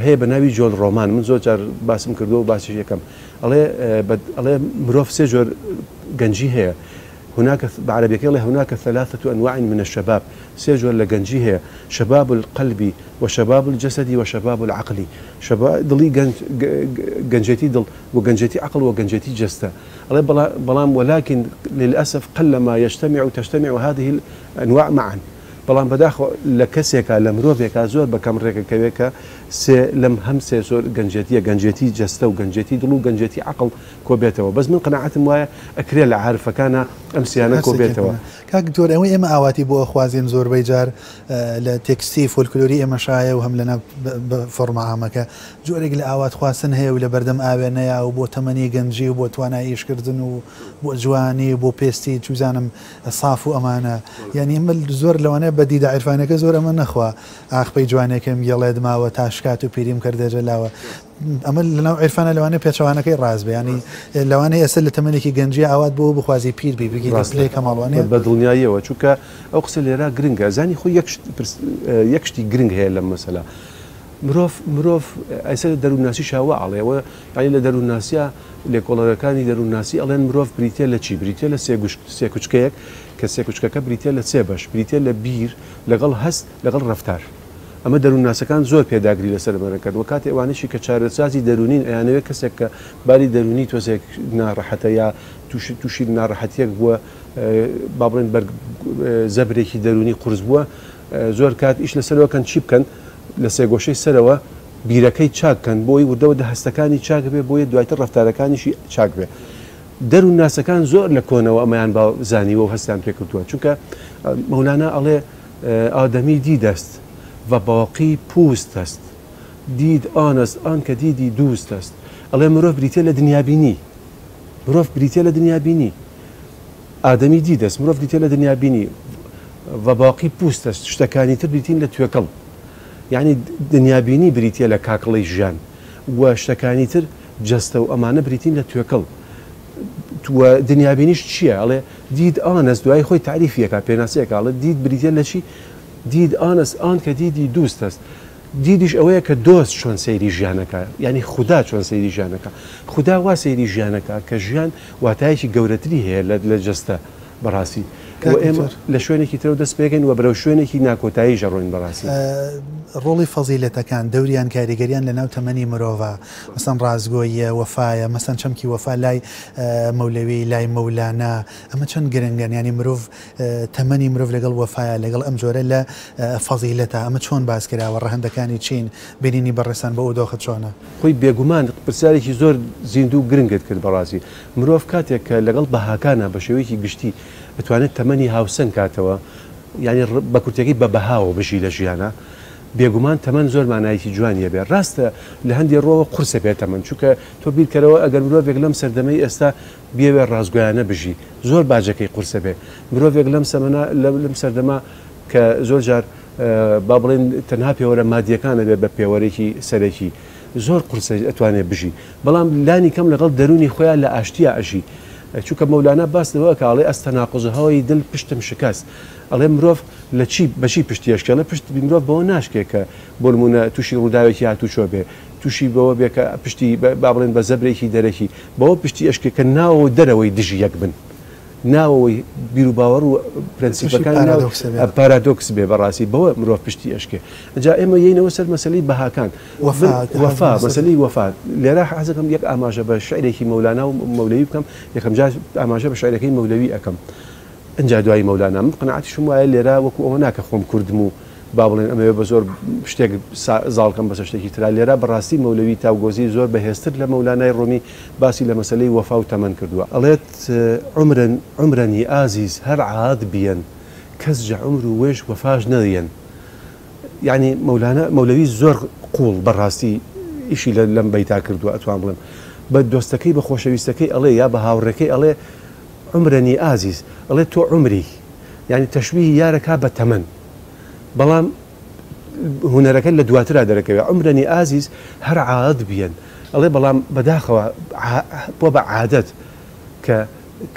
هەیە بە ناوی جۆل ڕۆمان، من زۆر جار باسم کردووە و باسیش ئەکەم، ئەڵێ بە ئەڵێ مرۆڤ سێ جۆر گەنجی هەیە، هناک بە عەرەبیەکەی ئەڵێ هناک ثلاثة انواع من الشباب، سێ جۆر لە گەنجی هەیە، شباب القلب و شباب الجسد و شباب العقل، شبا دڵی گەنج گەنجێتی دڵ و گەنجێتی عەقڵ و گەنجێتی جەستە. ئەڵێ بەڵام ولکن للاسف قلما یجتمع تجتمع هذه الانواع معا بەڵام بەداخەوە لە کەسێکا لە مرۆڤێکا زۆر بە کەم ڕێکەکەوێ کە سێ لەم هەم سێ زۆر گەنجێتیە گەنجێتی جەستە و گەنجێتی دڵ و گەنجێتی عەقڵ کۆبێتەوە بەس من قەناعەتم وایە ئەکرێ لە عارفەکانا ئەم سیانە کۆبێتەوە. کاک دکتۆر ئەوەی ئێمە ئاواتی بۆ ئەخوازین زۆربەی جار لە تێکستی فۆلکلۆری ئێمەشایە و هەم لەناو فۆڕمە عامەکە جۆرێک لە ئاوات خواستن هەیە و لە بەردەم ئاوێنەیا و بۆ تەمەنی گەنجی و بۆ توانای ئیشکردن و بۆ جوانی و بۆ پێستی چوزانم ساف و ئەمانە یانی ئێمە زۆر لەوانەیە. بە دیدە عیرفانەکە زۆر ئەمە نەخوا ئاخپەی جوانێکم گێڵێت ماوە تا شکات و پیریم کردە جەلاوە. ئەمە لەناو عیرفانە لەوانەیە پێچەوانەکەی ڕاست بێ یانی لەوانەیە ئێستا لە تەمەنێکی گەنجیە ئاوات بۆ بخوازی پیر بی بگیتە پلەی کەماڵ وانیە؟ بە دڵنیاییەوە چونکە ئەو قسە لێرە گرنگە زانی خۆی یەک شت یەک شتی گرنگ هەیە لەم مەسەلە مرۆڤ مرۆڤ ئێستا لە دەروونناسیشا وا ئەڵێ وە یانی لە دەروونناسیا لێکۆڵەرەکانی دەروونناسی ئەڵێن مرۆڤ بریتیە لە چی بریتیە لە سێکوچکەیەک کە سێکوچکەکە بریتیە لە سێ بەش بریتیە لە بیر لەگەڵ هەست لەگەڵ ڕەفتار. ئەمە دەروونناسەکان زۆر پێداگری لەسەر ئەمە دەکەن و کاتێ ئەوانەشی کە چارەسازی دەروونین ئەیانەوێت کەسێک کە باری دەروونی تۆزێک ناڕەحەتە یا تووشی تووشی ناڕەحەتیەک بووە با بڵێن بەر زەبرێکی دەروونی قورس بووە زۆر کات ئیش لەسەرەوە کەن چی بکەن لە سێگۆشەی سەرەوە بیرەکەی چاک کەن بۆی وردەوە دە هەستەکانی چاک بێ بۆیە دوایتر ڕەفتارەکانیشی چاک بێ. دەروونناسەکان زۆر لە کۆنەوە ئەمەیان با زانیوە و هەستیان پێ کردووە چونکە مەولانا ئەڵێ ئادەمی دید است و باقی پوست است دید آن است آن که دیدی دوست است ئەڵێ مرۆڤ بریتیە لە دنیابینی مرۆڤ بریتیە لە دنیابینی ئادەمی دید است مرۆڤ بریتیە لە دنیابینی و باقی پوست است شتەکانی تر بریتین لە توێکڵ یعنی دنیابینی بریتیە لە کاکڵەی ژیان و شتەکانی تر جەستە و ئەمانە بریتین لە توێکڵ و دنیابینیش چییە ئەڵێ دید آن است دوای خۆی تاریفی ئەکا پێناسەی ئەکا ئەڵێ دید بریتیە لە چی؟ دید آن است آن که دیدی دوست است دیدیش ئەوەیە کە دۆست چۆن سەیری ژیان ئەکا یانی خودا چۆن سەیری ژیان ئەکا خودا وا سەیری ژیان ئەکا کە ژیان واتایەکی گەورەتری هەیە لە جەستە بەڕاستی و ئێمە لە شوێنێکی ترەوە دەست پێکەین و بەرەو شوێنێکی ناکۆتاییش ئەڕۆین بەڕاستی. ڕۆڵی فەزیلەتەکان دەوریان کاریگەریان لەناو تەمەنی مرۆڤا مەسەن ڕاستگۆییە، وەفایە، مەسەن چەمکی وەفا لای مەولەوی، لای مەولانا، ئەمە چەند گرنگن، یانی مرۆڤ تەمەنی مرۆڤ لەگەڵ وەفایە، لەگەڵ ئەم جۆرە لە فەزیلەتە، ئەمە چۆن باس کراوە، ڕەهەندەکانی چین، بینینی بەڕێزتان بۆ ئەو دۆخە چۆنە؟ خۆی بێگومان پرسیارێکی زۆر زیندوو و گرنگت کرد بەڕاستی. مرۆڤ کاتێک کە لەگەڵ بەهاکانا بە شێوەیەکی گشتی ئەتوانێت تەمەنی هاوسەنگ کاتەوە، یانی بە کورتیەکەی بە بەهاوە بژی لە ژیانا، بێگومان تەمەن زۆر مانایەکی جوانی ئەبێ. ڕاستە لە هەندێ ڕووەوە قورسە بێ تەمەن، چونکە تۆ بیرکەرەوە ئەگەر مرۆڤێک لەم سەردەمەی ئێستا بیەوێ ڕاستگۆیانە بژی زۆر باجەکەی قورسە بێ. مرۆڤێک لەم سەمەنا لەم سەردەمە کە زۆر جار با بڵێین تەنها پێوەرە مادیەکان ئەبێ بە پێوەرێکی سەرەکی زۆر قورسە ئەتوانێ بژی. بەڵام لانی کەم لەگەڵ دەروونی خۆیا لە ئاشتیا ئەژی. چونکە مەولانا باس لەوە ئەکا ئەڵێ از تناقضهای دل پشتم شکست ئەڵێ مرۆڤ لە چی بە چی پشتی ئەشکێ؟ ئەڵێ پشت مرۆڤ بەوە ناشکێ کە بۆ نموونە تووشی ڕووداوێکی هاتووچۆ بێ، تووشی بەوە بێ کە پشتی با بڵێن بە زەبرێکی دەرەکی، بەوە پشتی ئەشکێ کە ناوەوە و دەرەوەی دژی یەک بن. ناوەوەی بیروباوەڕ و پرەنسیپەکانی ناو پارادۆکس بێ بەڕاستی بەوە مرۆڤ پشتی ئەشکێ. ئینجا ئێمە یەینەوە سەر مەسەلەی بەهاکان. وەفا، مەسەلەی وەفا. لێرە حەزەکەم یەک ئاماژە بە شیعرێکی مەولانا و مەولەوی بکەم، یەکەم جار ئاماژە بە شیعرەکەی مەولەوی ئەکەم. ئنجا دوایی مەولانا. من قەناعەتیشم وایە لێرە وەکو ئەوە نا کە خۆم کوردم و با بڵێن ئەمەوێ بە زۆر شتێک زاڵ کەم بەسەر شتێکی ترا، لێرە بەڕاستی مەولەوی تاوگۆزی زۆر بەهێزتر لە مەولانای ڕۆمی باسی لە مەسەلەی وەفا و تەمەن کردووە. ئەڵێت، عمرا عمرنی ئازیز هەر عاد بیەن کەس جە عمر و وێش وەفاش نەیەن. یانی مەولانا مەولەوی زۆر قووڵ بەڕاستی ئیشی لە لەم بەیتا کردووە ئەتوان بڵێم بە دۆستەکەی بە خۆشەویستەکەی ئەڵێ یا بە هاوڕێکەی ئەڵێ عومرەنی ئازیز ئەڵێ تۆ عومری یانی تەشبیهی یارەکا بە تەمەن بەڵام هونەرەکە لە دواترا دەرەکەوێ عومرەنی ئازیز هەر عادەت بیەن ئەڵێ بەڵام بەداخەوە بووە بە عادەت کە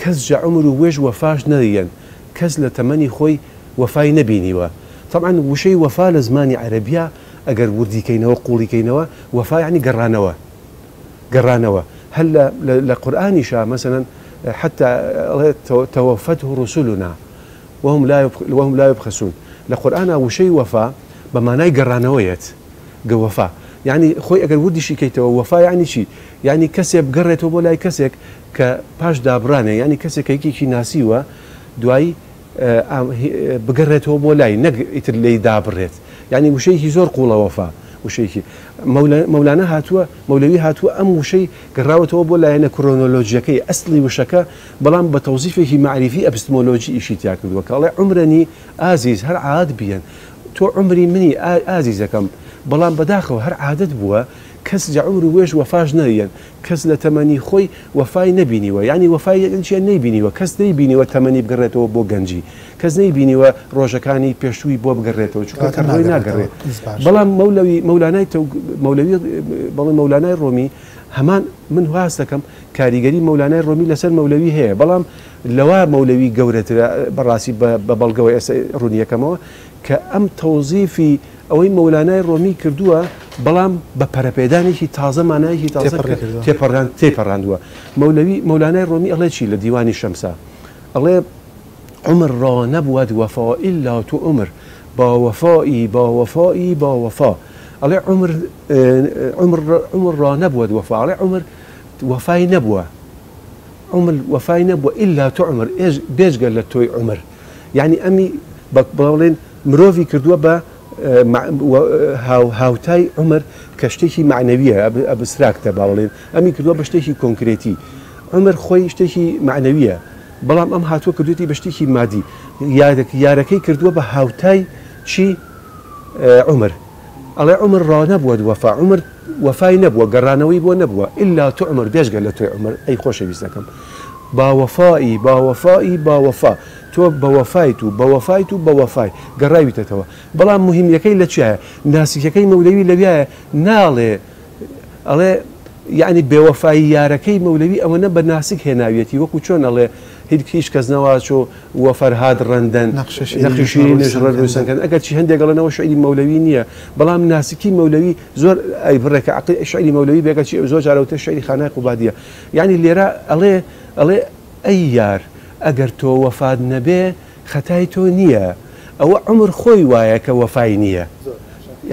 کەس جە عومر و وێش وەفاش نەیەن کەس لە تەمەنی خۆی وەفای نەبینیوە تەبعەن وشەی وەفا لە زمانی عەرەبیا ئەگەر وردی کەینەوە قوڵی کەینەوە وەفا یانی گەڕانەوە گەڕانەوە هەر لە لە قورئانیشا مەسەلەن حەتا ئەڵێ توفته رسلنا وهم لا وهم لا یبخسون لە قورئانا وشەی وەفا بە مانای گەڕانەوە یەت گە وەفا یانی خۆی ئەگەر وردیشی کەیتەوە وەفا یانی چی یانی کەسێ بگەڕێتەوە بۆ لای کەسێک کە پاش دابڕانێ یانی کەسێک کە یەکێکی ناسیوە دوایی بگەڕێتەوە بۆ لای نەک ئیتر لێی دابڕێت یانی وشەیەکی زۆر قوڵە وەفا وشەیەکی مەولانا هاتووە مەولەوی هاتووە ئەم وشەی گەڕاوەتەوە بۆ لایەنە کرۆنۆلۆجیەکەی ئەسڵی وشەکە بەڵام بە تەوزیفێکی مەعریفی ئەپستمۆلۆجی ئیشی تیا کردووە کە ئەڵێ عومرەنی ئازیز هەر عاد بیەن تۆ عومری منی ئازیزەکەم بەڵام بەداخەوە هەر عادەت بووە. کەس جە عومر وێش وەفاش نەیەن، کەس لە تەمەنی خۆی وەفای نەبینیوە، یانی وەفای چیە نەیبینیوە، کەس نەیبینیوە تەمەنی بگەڕێتەوە بۆ گەنجی، کەس نەیبینیوە ڕۆژەکانی پێشووی بۆ بگەڕێتەوە، چونکە کە ڕۆی ناگەڕێ. بەڵام مەولەوی مەولانای مەولەوی بەڵێ مەولانای ڕۆمی هەمان من وا هەست دەکەم کاریگەری مەولانای ڕۆمی لەسەر مەولەوی هەیە، بەڵام لەوە مەولەوی گەورەترە بەڕاستی بە بەڵگەوە ئێستا ڕوونی ئەکەمەوە کە ئەم تەوزیفی ئەوەی مەولانای ڕۆمی کردووە بەڵام بە پەرەپێدانێکی تازە مانایەکی تازە تێپەڕاند تێپەڕاندووە مەولەوی مەولانای ڕۆمی ئەڵێ چی لە دیوانی شەمسا ئەڵێ عمر را نبود وفا الا تو عمر با وفایی با وفایی با وفا ئەڵێ عمر عمر عمر را نبود وفا ئەڵێ عمر وەفای نەبووە عمر وەفای نەبووە الا تو عمر بێجگە لە تۆی عمر یعنی ئەمی بڵێن مرۆڤی کردووە بە هاوتای عومر کە شتێکی مەعنەویە ئەبستراکتە با بڵێین ئەمی کردووە بە شتێکی کۆنکرێتی عومر خۆی شتێکی مەعنەویە بەڵام ئەم هاتووە کردوێتی بە شتێکی مادی یارەکەی کردووە بە هاوتای چی عومر ئەڵێ عومر ڕانەبووە وەفا عومر وەفای نەبووە گەڕانەوەی بۆ نەبووە ئیلا تو عومر بێجگە لە تۆی عومر ئەی خۆشەویستەکەم با وەفایی با وەفایی با وەفا تۆ بەوەفایت و بەوەفایت و بەوەفای گەڕاویتەتەوە بەڵام موهیمیەکەی لە چیایە ناسکیەکەی مەولەوی لەویایە ناڵێ ئەڵێ یەعنی بێوەفایی یارەکەی مەولەوی ئەوەنە بە ناسک هێناویەتی وەکو چۆن ئەڵێ هیچ کەس نەواچۆ و فەرهاد ڕەندەن نەخشی شیرینش ڕەنووسن کەن ئەگەرچی هەندێک ئەڵێنەوە شعری مەولەوی نییە بەڵام ناسکی مەولەوی زۆر ئەی بڕێکە عەقڵی شعری مەولەوی بێگەرچی زۆر جار ئەوترێ شعری خانای قوبادیە یەعنی لێرە ئەڵێ ئەڵێ ئەی یار ئەگەر تۆ وەفات نەبێ خەتای تۆ نییە ئەوە عومر خۆی وایە کە وەفای نییە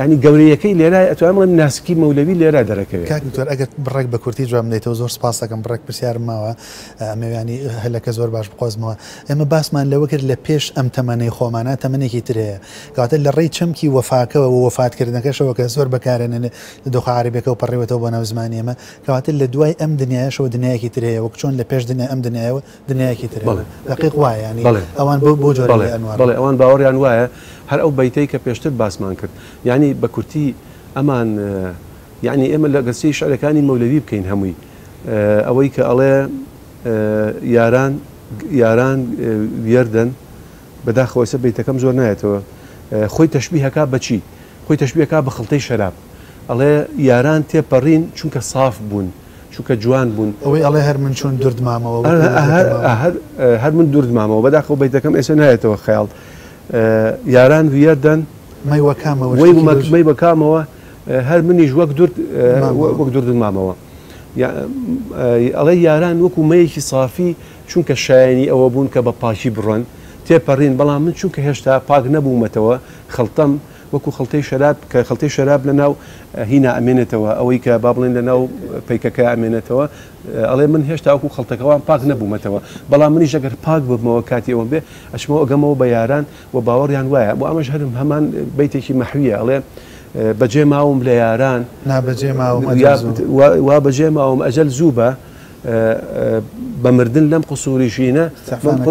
یانی گەورەیەکەی لێرە ئەتوانم بڵێم ناسکی مەولەوی لێرە دەرەکەوێ. کاک دکتۆر ئەگەر بڕێک بە کورتی جواب بدەیتەوە زۆر سپاست دەکەم بڕێک پرسیارم ماوە ئەمەوێ یانی هەلەکە زۆر باش بقۆزمەوە ئێمە باسمان لەوە کرد لە پێش ئەم تەمەنەی خۆمانە تەمەنێکی تر هەیە کەواتە لە ڕێی چەمکی وەفاکەوە و وەفاتکردنەکەشەوە کە زۆر بەکارێنن لە دۆخە عەرەبیەکەوە پەڕیوەتەوە بۆ ناو زمانی ئێمە کەواتە لە دوای ئەم دنیایەشەوە دنیایەکی تر هەیە وەک چۆن لە پێش دنیا ئەم دنیایەوە دنیایەکی تر هەیە دەقیق وایە یانی ئەوان بۆ بۆ جۆرە لە ئەنوار. بەڵێ ئەوان باوەڕیان وایە هەر ئەو بەیتەی کە پێشتر باسمان کرد یانی بە کورتی ئەمان یانی ئێمە لە گەر سەیری شعرەکانی مەولەوی بکەین هەمووی ئەوەی کە ئەڵێ یاران یاران ویەردەن بەداخەوە ئێستا بەیتەکەم زۆر نایەتەوە خۆی تەشبیه ئەکا بە چی خۆی تەشبیه ئەکا بە خڵتەی شەراب ئەڵێ یاران تێپەڕین چونکە ساف بوون چونکە جوان بوون. ئەوەی ئەڵێ هەر من چون دورد مامەوە وەک دەردەکە ماوە. هەر هەر من دورد مامەوە بەداخەوە بەیتەکەم ئێستا نایەتەوە خەیاڵ یاران ویەردەن مەی وەکامەوە وەی مەی بەکامەوە هەر منیش وەک دورد وەک دورد مامەوە ئەڵێ یاران وەکو مەیەکی سافی چونکە شایەنی ئەوە بوون کە بە پاکی بڕۆن تێپەڕین بەڵام من چونکە هێشتا پاک نەبوومەتەوە خەڵتەم وەکو خڵتەی شەراب کە خڵتەی شەراب لە ناو هینا ئەمێنێتەوە ئەوەی کە با بڵێن لە ناو پەیکەکە ئەمێنێتەوە ئەڵێ من هێشتا وەکو خڵتەکەوان پاک نەبوومەتەوە بەڵام منیش ئەگەر پاک ببمەوە کاتی ئەوەم بێ ئەچمەوە ئەگەمەوە بە یاران و باوەڕیان وایە بۆ ئەمەش هەرم هەمان بەیتێکی مەحویە ئەڵێ بەجێ ماوم لە یاران نا بەجێ ماوم ئەجەل زوو وا بەجێ ماوم ئەجەل زوو بە بە مردن لەم قسوری ژینە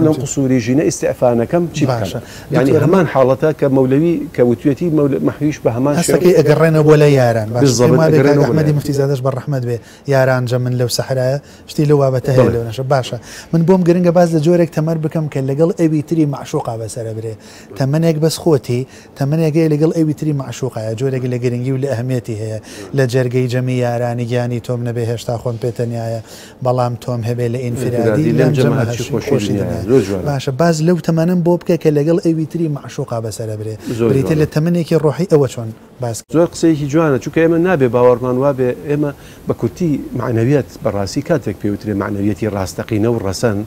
لەم قسوری ژینە ئیستعفانەکەم چی بکەم یانی هەمان حاڵەتە کە مەولەوی کە وتوێتی مەحویش بە هەمان هەستەکەی ئەگەڕێنەوە بۆ لای یاران باش پێم وابێ کاک ئەحمەدی موفتی زادەش بە ڕەحمەت بێ یاران جە من لەو سەحرایە شتی لەو بابەتە هەیە لەو نەشە باشە من بۆم گرنگە باس لە جۆرێک تەمەر بکەم کە لەگەڵ ئەوی تری مەعشوقا بەسەرە برێ تەمەنێک بەس خۆتی تەمەنێک هەیە لەگەڵ ئەوی تری مەعشوقایە جۆرێک لە گرنگی و لە ئەهمیەتی هەیە لە جەرگەی جەمی یارانی گیانی تۆم نەبێ هێشتا خۆم پێ تەنیایە بەڵام تۆم هەبێ لە ئینفرادی لەم جەمە هەرچی خۆشی دنیایە باشە باس لەو تەمەنەم بۆ بکە کە لەگەڵ ئەوی تری مەعشوقا بەسەرە برێ بریتیە لە تەمەنێکی ڕۆحی ئەوە چۆن باس زۆر قسەیەکی جوانە چونکە ئێمە نابێ باوەڕمان وابێ ئێمە بە کورتی مەعنەویەت بەڕاستی کاتێک پێوترێ مەعنەویەتی ڕاستەقینە و ڕەسەن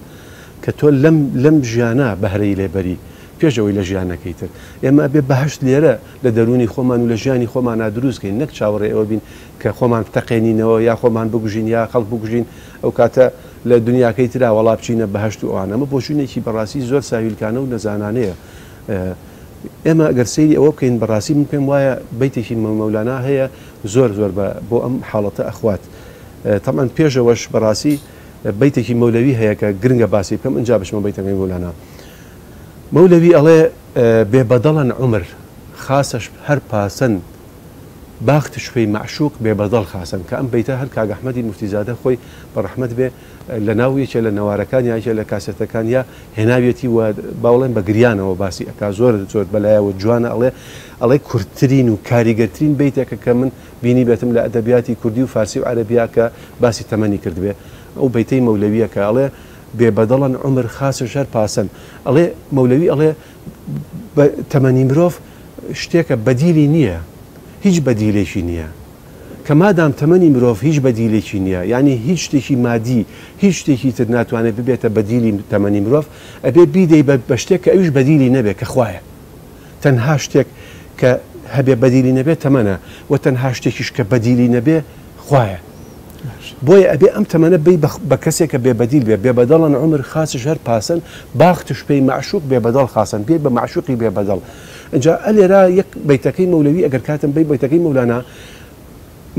کە تۆ لەم لەم ژیانە بەهرەی لێ بەری پێش ئەوەی لە ژیانەکەی تر. ئێمە ئەبێ بەهەشت لێرە لە دەروونی خۆمان و لە ژیانی خۆمانا دروست کەین نەک چاوەڕێی ئەوە بین کە خۆمان بتەقێنینەوە یا خۆمان بکوژین یا خەڵک بکوژین ئەو کاتە لە دنیاکەی ترا وەڵا بچینە بەهەشت و ئەوانە. ئەمە بۆچوونێکی بەڕاستی زۆر ساویلکانە و نەزانانەیە. ئێمە گەر سەیری ئەوە بکەین بەڕاستی من پێم وایە بەیتێکی مەولانا هەیە زۆر زۆر بە بۆ ئەم حاڵەتە ئەخوات. تەبعەن پێش ئەوەش بەڕاستی بەیتێکی مەولەوی هەیە کە گرنگە باسی بکەم ئنجا بچمە بەیتەکەی مەولانا. مەولەوی ئەڵێ، بێ بەدەڵن عومر، خاسەش هەر پاسەن، باخ تشپەی مەعشوق بێ بەدەڵ خاسن کە ئەم بەیتە هەر کاک ئەحمەدی موفتیزادە خۆی بە ڕەحمەت بێ لە ناو یەکێ لە نەوارەکان یا یەکێ لە کاسێتەکان یا هێناویەتی و با بڵێم بە گریانەوە باسی ئەکا زۆر زۆر بەلایەوە جوانە ئەڵێ ئەڵێ کورتترین و کاریگەرترین بەیتێکە کە من بینیبێتم لە ئەدەبیاتی کوردی و فارسی و عەرەبیا کە باسی تەمەنی کردبێ ئەو بەیتەی مەولەویە کە ئەڵێ بێ بەدەڵن عومر خاسش هەر پاسن ئەڵێ مەولەوی ئەڵێ بە تەمەنی مرۆڤ شتێکە بەدیلی نییە هیچ بەدیلێکی نییە کە مادام تەمەنی مرۆڤ هیچ بەدیلێکی نییە یانی هیچ شتێکی مادی هیچ شتێکی تر ناتوانێت ببێتە بەدیلی تەمەنی مرۆڤ ئەبێ بیدەی بە شتێک کە ئەویش بەدیلی نەبێ کە خوایە تەنها شتێک کە هەبێ بەدیلی نەبێ تەمەنە و تەنها شتێکیش کە بەدیلی نەبێ خوایە بۆیە ئەبێ ئەم تەمەنە بی بە کەسێک کە بێ بەدیل بێ بێ بەدەڵن عومر خاسش هەر پاسن باخ تشپەی مەعشوق بێ بەدەڵ خاسن بێ بە مەعشوقی بێ بەدەڵ ئینجا ئەلێرا یەک بەیتەکەی مەولەوی ئەگەر کاتم بەی بەیتەکەی مەولانا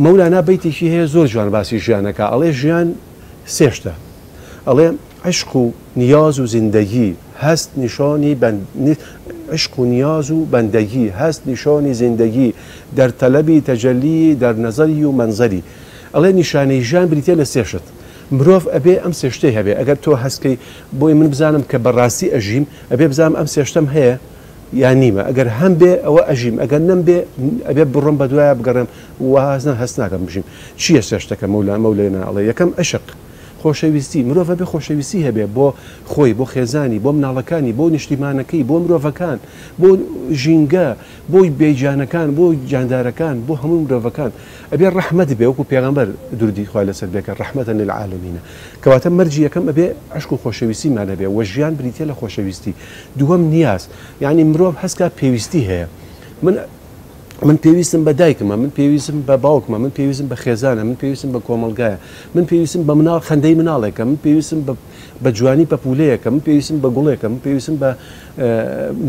مەولانا بەیتێکی هەیە زۆر جوان باسی ژیانەکە ئەڵێ ژیان سێ شتە ئەڵێ عشق و نیاز و زیندەگی هەست نیشانی بەند عشق و نیاز و بەندەگی هەست نیشانی زیندەگی دەر تەلەبی تەجەلی دەر نەزەری و مەنزەری ئەڵێ نیشانەی ژیان بریتیە لە سێ شت مرۆڤ ئەبێ ئەم سێ شتەی هەبێ ئەگەر تۆ هەستکەی بۆی من بزانم کە بەڕاستی ئەژیم ئەبێ بزانم ئەم سێ شتەم هەیە یان نیمە ئەگەر هەم بێ ئەوە ئەژیم ئەگەر نەم بێ ئەبێ بڕۆم بەدوایا بگەڕێم واز هەست ناکەم بژیم چییە سێ شتەکە مەولا مەولێنا ئەڵێ یەکەم عشق خۆشەویستی، مرۆڤ ئەبێ خۆشەویستی هەبێ بۆ خۆی، بۆ خێزانی، بۆ مناڵەکانی، بۆ نیشتیمانەکەی، بۆ مرۆڤەکان، بۆ ژینگە، بۆ بێگیانەکان، بۆ گیاندارەکان، بۆ هەموو مرۆڤەکان. ئەبێ ڕەحمەت بێ وەکو پێغەمبەر درودی خوای لەسەر بێ کە رحمە للعالمین ە. کەواتە مەرجی یەکەم ئەبێ عەشق و خۆشەویستیمان هەبێ و ژیان بریتیە لە خۆشەویستی. دووەم نیاز، یانی مرۆڤ هەست کا پێویستی هەیە. من من پێویستم بە دایکمە، من پێویستم بە باوکمە، من پێویستم بە خێزانە، من پێویستم بە کۆمەڵگایە، من پێویستم بە مناڵ خەندەی مناڵێکە، من پێویستم بە جوانی پەپوولەیەکە، من پێویستم بە گوڵێکە، من پێویستم بە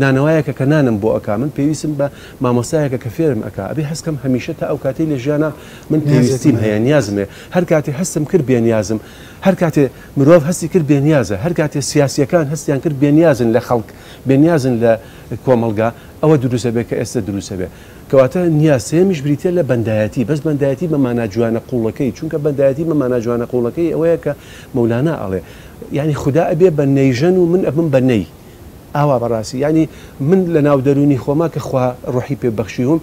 نانەوایەکە کە نانم بۆ ئەکا، من پێویستم بە مامۆستایەکە کە فێرم ئەکا. ئەبێ هەست کەم هەمیشە تا ئەو کاتەی لە ژیانا من پێویستیم هەیە، نیازم هەیە. هەر کاتێ هەستم کرد بێنیازم، هەر کاتێ مرۆڤ هەستی کرد بێنیازە، هەر کاتێ سیاسییەکان هەستیان کرد بێنیازن لە خەڵک، بێنیازن لە کۆمەڵگا، ئەوە دروست ئەبێ کە ئێستە دروست ئەبێ. کەواتە نیاز سێیەمیش بریتیە لە بەندایەتی، بەس بەندایەتی بە مانا جوانە قووڵەکەی، چونکە بەندایەتی بە مانا جوانە قووڵەکەی ئەوەیە کە مەولانا ئەڵێ یانی خودا ئەبێ بە نەیژەن و من ئەبم بە نەی. ئاوا بەڕاستی یانی من لە ناو دەروونی خۆما کە خوا ڕۆحی پێ بەخشیوم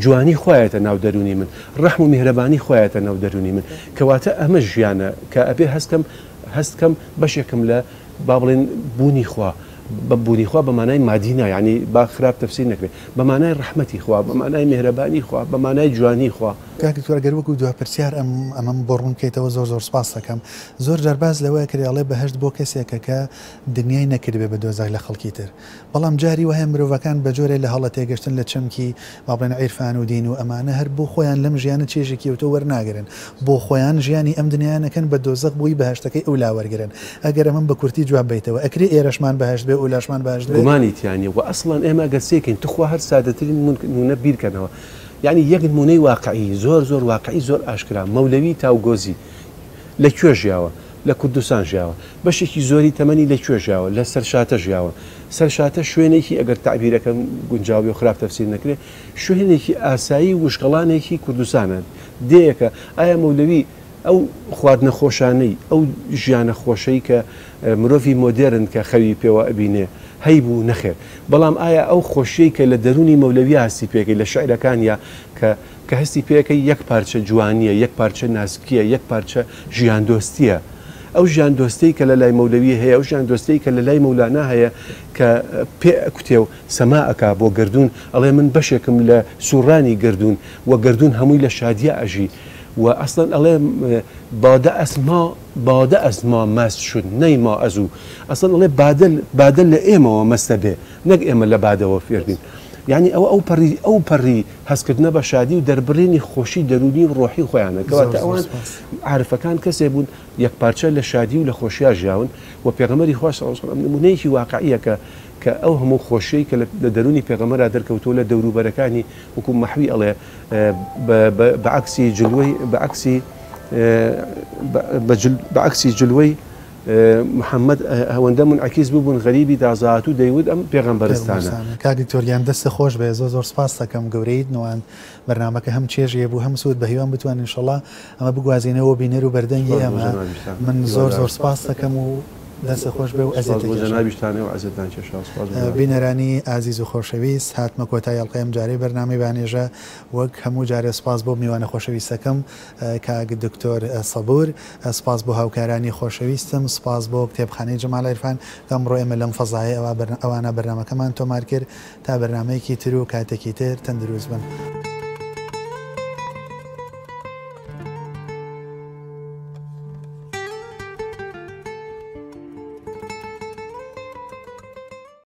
جوانی خوایەتە ناو دەروونی من، ڕەحم و میهرەبانی خوایەتە ناو دەروونی من. کەواتە ئەمە ژیانە کە ئەبێ هەست کەم هەست کەم بەشێکم لە با بڵێین بوونی خوا. بە بوونی خوا بە مانای مادی نا یانی با خراپ تەفسیر نەکرێ بە مانای ڕەحمەتی خوا بە مانای میهرەبانی خوا بە مانای جوانی خوا. کاک دکتۆر ئەگەر وەکو دوا پرسیار ئەم ئەمەم بۆ ڕوون بکەیتەوە زۆر زۆر سپاست دەکەم. زۆر جار باس لەوە ئەکرێ ئەڵێ بەهەشت بۆ کەسێکە کە دنیای نەکردبێ بە دۆزەخ لە خەڵکی تر. بەڵام جاری وایە مرۆڤەکان بە جۆرێ لە هەڵە تێگەشتن لە چەمکی با بڵێن عیرفان و دین و ئەمانە هەر بۆ خۆیان لەم ژیانە چێژێکی ئەوتۆ وەرناگرن بۆ خۆیان ژیانی ئەم دنیایان ئەکەن بە دۆزەخ بۆی بەهەشتەکەی ئەولا وەرگرن ئەگەر ئەمەم بە کورتی جواب بەیتەوە ئەکرێ ئێرەشمان بەهەشت بێ ئەولاشمان بەهەشت بێ؟ گومانی تیا نیە وە ئەسڵەن ئێمە گەر سەیرکەین توخوا هەر سادەترین نمونە بیرکەنەوە یانی یەک نمونەی واقعی زۆر زۆر واقعی زۆر ئاشکرا مەولەوی تاوگۆزی لە کوێ ژیاوە؟ لە کوردستان ژیاوە. بەشێکی زۆری تەمەنی لە کوێ ژیاوە؟ لە سەرشاتە ژیاوە. سەرشاتە شوێنێکی، ئەگەر تەعبیرەکەم گونجاو بێ و خراپ تەفسیر نەکرێ، شوێنێکی ئاسایی وشکەڵانێکی کوردستانە، دێیەکە. ئایا مەولەوی ئەو خواردنە خۆشانەی، ئەو ژیانە خۆشەی کە مرۆڤی مۆدێرن کە خەوی پێوە ئەبینێ، هەیبوو؟ نەخێر. بەڵام ئایا ئەو خۆشییەی کە لە دەروونی مەولەویا هەستی پێکەی، لە شیعرەکانیا کە کە هەستی پێکەی یەک پارچە جوانییە، یەک پارچە ناسکییە، یەک پارچە ژیاندۆستییە. ئەو ژیاندۆستیەی کە لە لای مەولەوی هەیە، ئەو ژیاندۆستیەی کە لە لای مەولانا هەیە کە پێ ئەکوتێ و سەما ئەکا بۆ گەردوون، ئەڵێ من بەشێکم لە سووڕانی گەردوون و گەردوون هەمووی لە شادیا ئەژی و ئەسڵەن ئەڵێ بادە از ما بادە از ما مست شد نی ما از او ئەسڵەن ئەڵێ بادە بادە لە ئێمەوە مەستە بێ نەک ئێمە لە بادەوە فێر بین. یانی ئەوە ئەو پەڕی ئەو پەڕی هەستکردنە بە شادی و دەربڕینی خۆشی دەروونی و ڕۆحی خۆیانە. کەواتە ئەوان عارفەکان کەسێ بوون یەکپارچە لە شادی و لە خۆشیا ژیاون و پێغەمبەری خوا صلی اللە علیە و سلم نموونەیەکی واقعیە کە کە ئەو هەموو خۆشیەی کە لە دەروونی پێغەمبەرا دەرکەوتووە لە دەوروبەرەکانی وەکوو مەحوی ئەڵێ بە عەکسی جلوەی بە عەکسی بە عەکسی جلوەی. محمد ئەوەندە منعکیس ببوون غەریبی تازە هاتوو دەیوت ئەم پێغەمبەرستانە. کاک دکتۆر گیان دەستت خۆش بێ زۆر زۆر سپاست دەکەم گەورەیت نواند بەرنامەکە هەم چێژی هەبوو هەم سوود بەهیوام بتوانین ان شاءاللە ئەمە بگوازینەوە بۆ بینەر و بەردەنگی سپاس بۆ ئێمە جەنابیشتان من زۆر هیوادارم. زۆر سپاست دەکەم و دەستت خۆش بێ و سپاس ئەزیەتت بۆ کێشام. جەنابیشتانێ و ئەزیەتتان کێشا سپاس بۆ جەنابتان. بینەرانی ئازیز و خۆشەویست هاتمە کۆتای ئەڵقەی ئەمجارەی بەرنامەی بانێژە وەک هەموو جارێ سپاس بۆ میوانە خۆشەویستەکەم کاک دکتۆر سەبور، سپاس بۆ هاوکارانی خۆشەویستم، سپاس بۆ کتێبخانەی جەمال عیرفان کە ئەمڕۆ ئێمە لەم فەزایەی ئەوانە بەرنامەکەمان تۆمار کرد. تا بەرنامەیەکی تر و کاتێکی تر تەندروست بن.